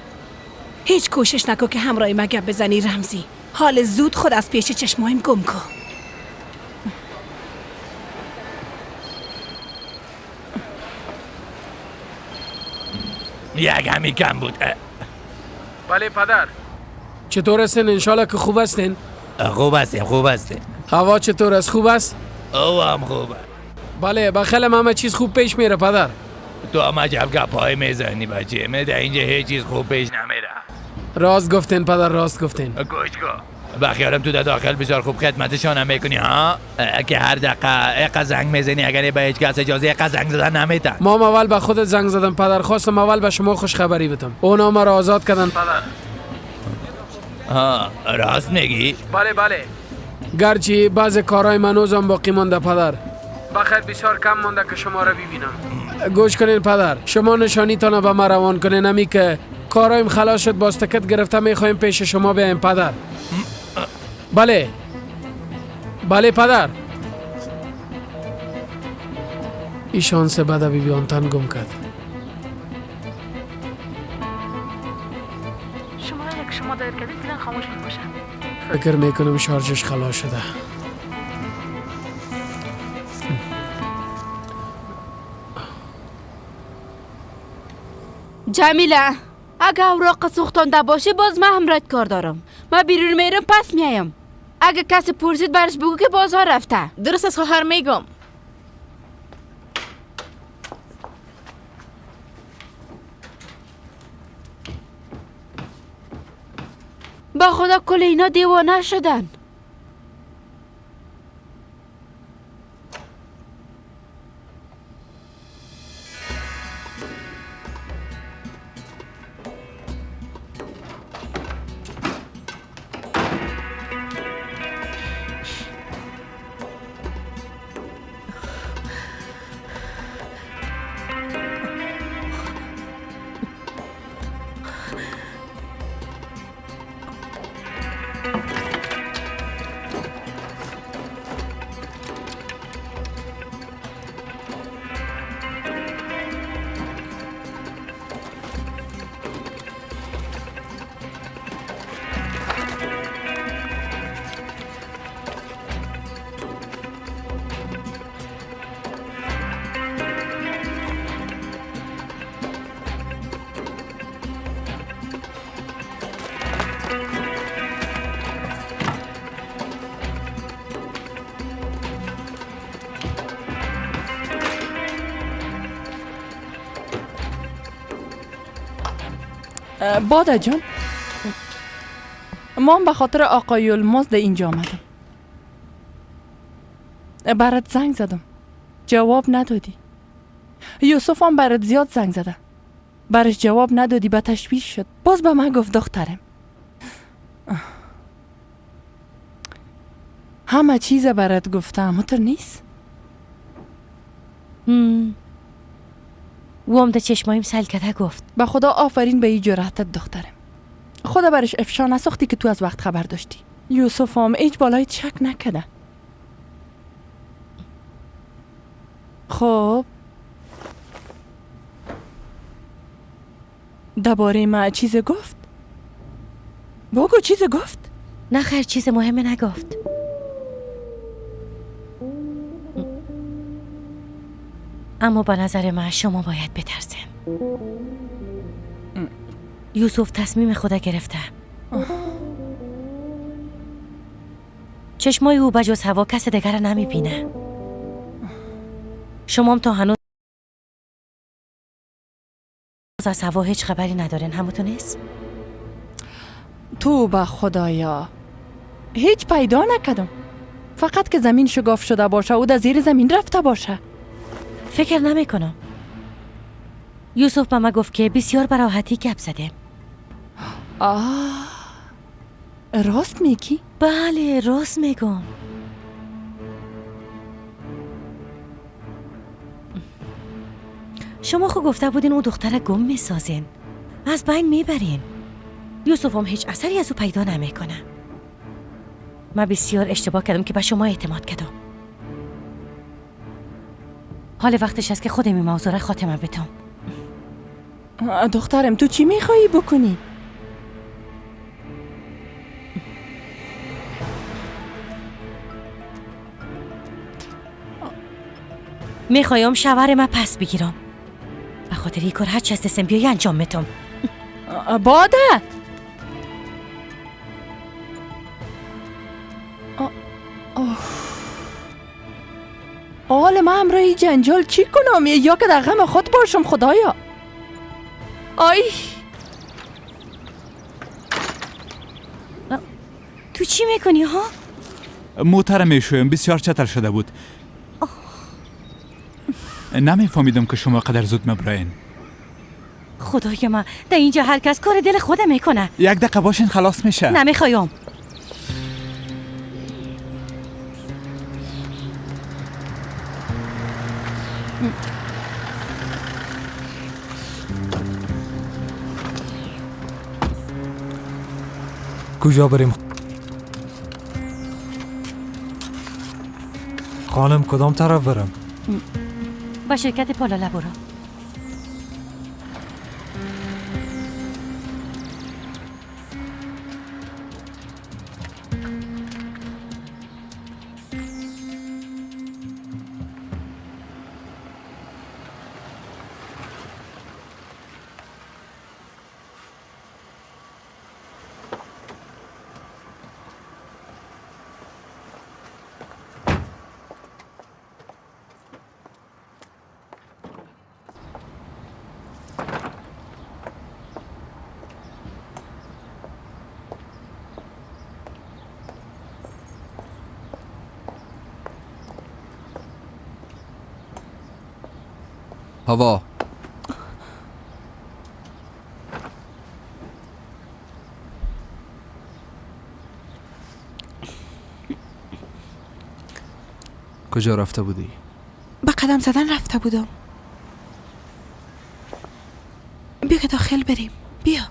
S8: هیچ کوشش نکن که همراه ما گپ بزنی رمزی. حال زود خود از پیش چشمایم گم کن.
S18: یک همی کم بود.
S13: بله پدر، چطور هستین؟ انشالله که خوب هستین.
S18: خوب هستیم، خوب هستیم.
S13: هوا چطور است؟ خوب است؟
S18: او هم خوبه.
S13: بله، بخیل همه چیز خوب پیش میره پدر.
S18: تو هم عجب گپای میزنی بچه. من در اینجا هیچ چیز خوب پیش نمیره.
S13: راست گفتین پدر، راست گفتین.
S18: گوش کن، بخیالم تو در داخل بسیار خوب خدمتشان هم میکنی ها، که هر دقیقه زنگ میزنی، اگر به هیچ کس اجازه اقا زنگ زدن نمیتن.
S13: مام اول به خودت زنگ زدم پدر، خواستم اول به شما خوش خبری بدم. اونا مرا آزاد کردن پدر.
S18: ها راست میگی؟
S13: بله بله، گرچه بعض کارهای منوزم باقی مانده پدر. بخیر بسیار کم مانده که شما را ببینم. گوش کنین پدر، شما نشانیتان به ما روان کنین. همی که کارایم خلاص شد باز تکت گرفته میخوایم پیش شما بیایم پدر. بله بله پدر. این شانس بده بی بیانتن گم کرد.
S10: شما یک شما دایر کردید فعلا خاموش میباشه.
S13: فکر میکنم شارژش خلاص شده.
S5: جمیله، اگه اوراق سوختانده باشه باز من همراهت کار دارم. من بیرون میرم پس میایم. اگه کسی پرسید برش بگو که بازار رفته.
S21: درست از خواهر میگم.
S5: با خدا کل اینا دیوانه شدن.
S3: باده جان، ما به خاطر آقای یلماز در اینجا آمدم. برات زنگ زدم جواب ندادی. یوسف هم برات زیاد زنگ زده، برش جواب ندادی، به تشویش شد. باز به من گفت دخترم همه چیز برات گفتم، متر نیست؟
S9: او هم در چشمایم سل کرده گفت.
S3: به خدا آفرین به این جرأتت دخترم. خدا برش افشا نساختی که تو از وقت خبر داشتی. یوسف هم هیچ بالای شک نکده. خب درباره ما چیز گفت؟ بگو چیز گفت؟
S9: نه خیر، چیز مهمه نگفت. اما با نظر من شما باید بترسیم. یوسف تصمیم خدا گرفته. چشمای او بجز هوا کس دیگر را نمیبینه. شما هم تا هنوز از هوا هیچ خبری ندارین، همونطور نیست؟
S3: تو به خدایا هیچ پیدا نکردم. فقط که زمین شگاف شده باشه و در زیر زمین رفته باشه.
S9: فکر نمی کنم. یوسف به ما گفت که بسیار براحتی گپ زدیم.
S3: آه راست میگی؟
S9: بله راست میگم. شما خو گفته بودین او دختر گم میسازین، از بین میبرین. یوسف هم هیچ اثری از او پیدا نمیکنه. من بسیار اشتباه کردم که به شما اعتماد کردم. حال وقتش است که خودم این موضوع را خاتمه بدم.
S3: دخترم تو چی میخوایی بکنی؟
S9: میخوایم شوهر من پس بگیرم. به خاطر این کار هر چی از دستم بیای انجام میدم.
S3: باده حال من همراه جنجال چی کنم؟ یا که در غم خود باشم. خدایا آی
S9: تو چی میکنی ها؟
S20: موتر میشویم، بسیار چتر شده بود. نمیفهمیدم که شما قدر زود مبرین.
S9: خدای من، در اینجا هر کس کار دل خود میکنه.
S20: یک دقیقه باشین خلاص میشه.
S9: نمیخوایم.
S7: کجا بریم خانم؟ کدام طرف برم؟
S9: با شرکت پالاله برو.
S6: هوا کجا رفته بودی؟
S4: با قدم زدن رفته بودم. بیا که داخل بریم. بیا.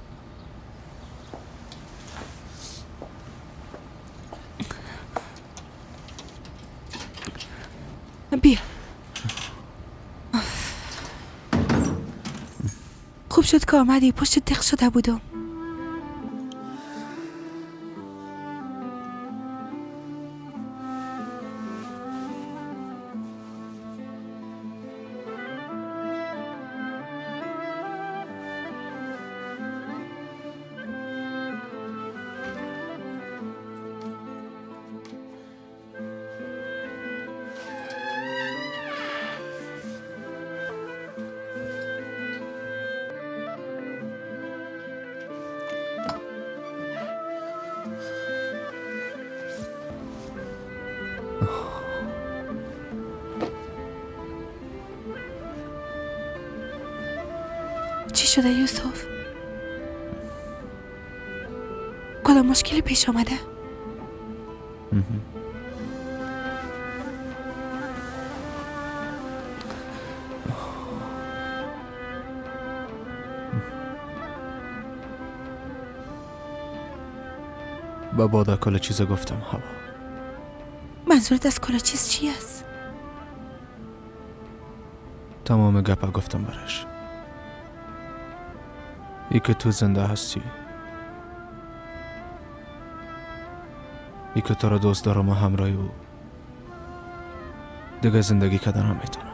S4: بیا. خوب شد که آمدی، پشت تخ شده بودم. چی شده یوسف؟ کدام مشکلی پیش آمده؟
S12: به بادا کل چیز گفتم. هوا
S4: منظورت از کل چیز چی است؟
S12: تمام گپا گفتم برش. ای که تو زنده هستی، ای که تو را دوست دارم و همراه او دیگه زندگی کردن هم میتونم.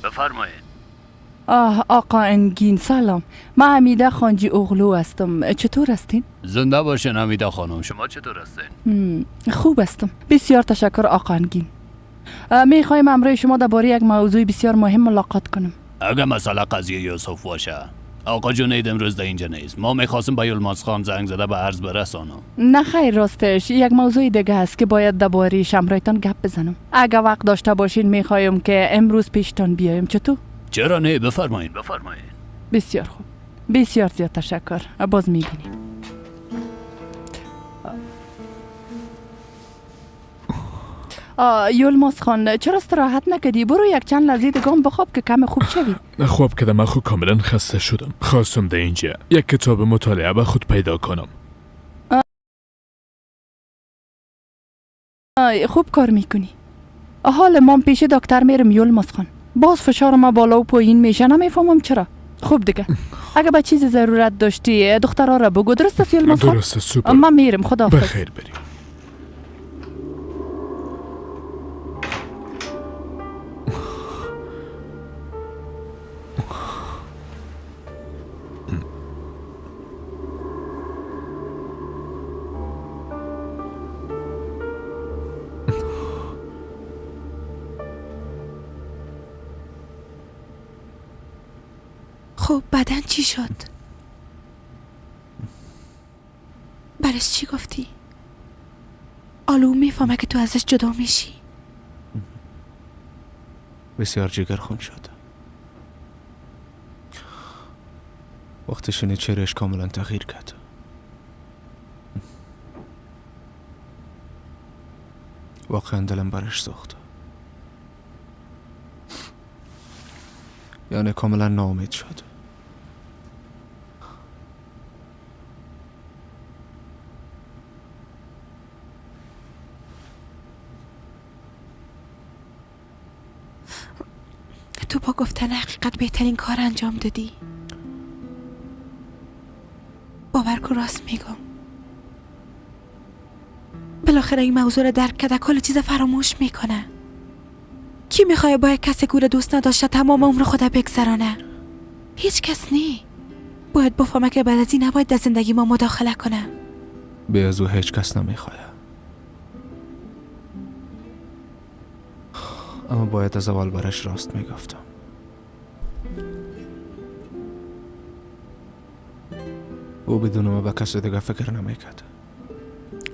S11: بفرمایید.
S3: آه آقا انگین سلام، من حمیده خانجی اغلو هستم. چطور هستین؟
S11: زنده باشین حمیده خانم، شما چطور هستین؟
S3: خوب هستم، بسیار تشکر آقا انگین. میخوایم همراه شما درباره یک موضوع بسیار مهم ملاقات کنم.
S11: اگه مسئله قضیه یوسف باشه، آقا جونید امروز در اینجا نیست. ما میخواستیم به یلماز خان زنگ زده به عرض برسانم.
S3: نه خیر، راستش یک موضوع دیگه هست که باید درباره‌اش همراهتان گپ بزنم. اگه وقت داشته باشین میخوایم که امروز پیشتان بیایم. چطور؟
S11: چرا نه، بفرمایید بفرمایید.
S3: بسیار خوب، بسیار زیاد تشکر. باز میبینیم. یلماز خان چرا استراحت نکردی؟ برو یک چند لحظه دیگه بخواب که کم خوب شوی.
S2: خواب کردم، من خود کاملا خسته شدم. خواستم در اینجا یک کتاب مطالعه به خود پیدا کنم.
S3: خوب کار میکنی. حال ما پیش دکتر میرم یلماز خان. باز فشار ما بالا و پایین میشه، نمیفهمم چرا. خوب دیگه اگه به چیز ضرورت داشتی دخترها را بگو. درست است یلماز خان؟
S2: درست است. سوپر.
S3: من میرم، خداحافظ.
S2: بخیر بریم.
S4: خب بعدن چی شد؟ برش چی گفتی؟ آلو میفهمه که تو ازش جدا میشی.
S12: بسیار جگر خون شد. وقتی شنید چهرهش کاملا تغییر کرد. واقعا دلم برش سوخت. یعنی کاملا ناامید شد.
S4: تو با گفتن حقیقت بهترین کار انجام دادی. باور کن راست میگم. بالاخره این موضوع رو درک کرده، کل چیز فراموش میکنه. کی میخواه با یک کسی که دوست نداشته تمام عمر خود بگذرانه؟ هیچ کس نی. باید بفهمه که بعد از این نباید در زندگی ما مداخله کنه.
S12: به از او هیچ کس نمیخواه. اما باید از اول برش راست میگفتم. او بدون ما به کس دیگه فکر نمیکرد.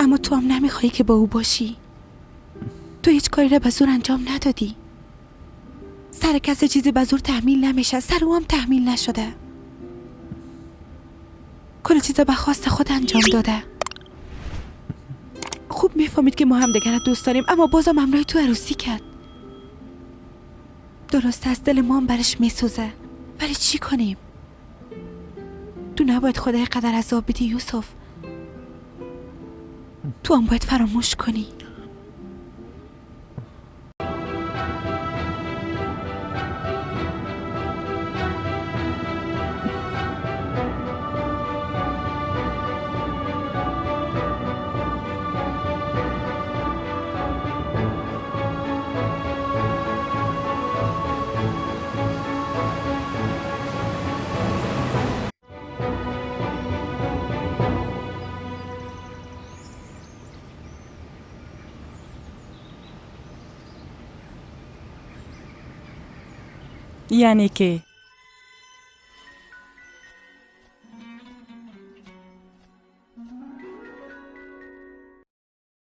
S4: اما تو هم نمیخوایی که با او باشی. تو هیچ کاری را به زور انجام ندادی. سر کسی چیزی به زور تحمیل نمیشه، سر او هم تحمیل نشده. کل چیز به خواست خود انجام داده. خوب میفهمید که ما هم دیگر دوست داریم، اما بازم همراه تو عروسی کرد. درست از دل ما هم برش میسوزه، ولی چی کنیم؟ تو نباید خدای قدر عذاب بدی یوسف. تو هم باید فراموش کنی.
S3: یعنی که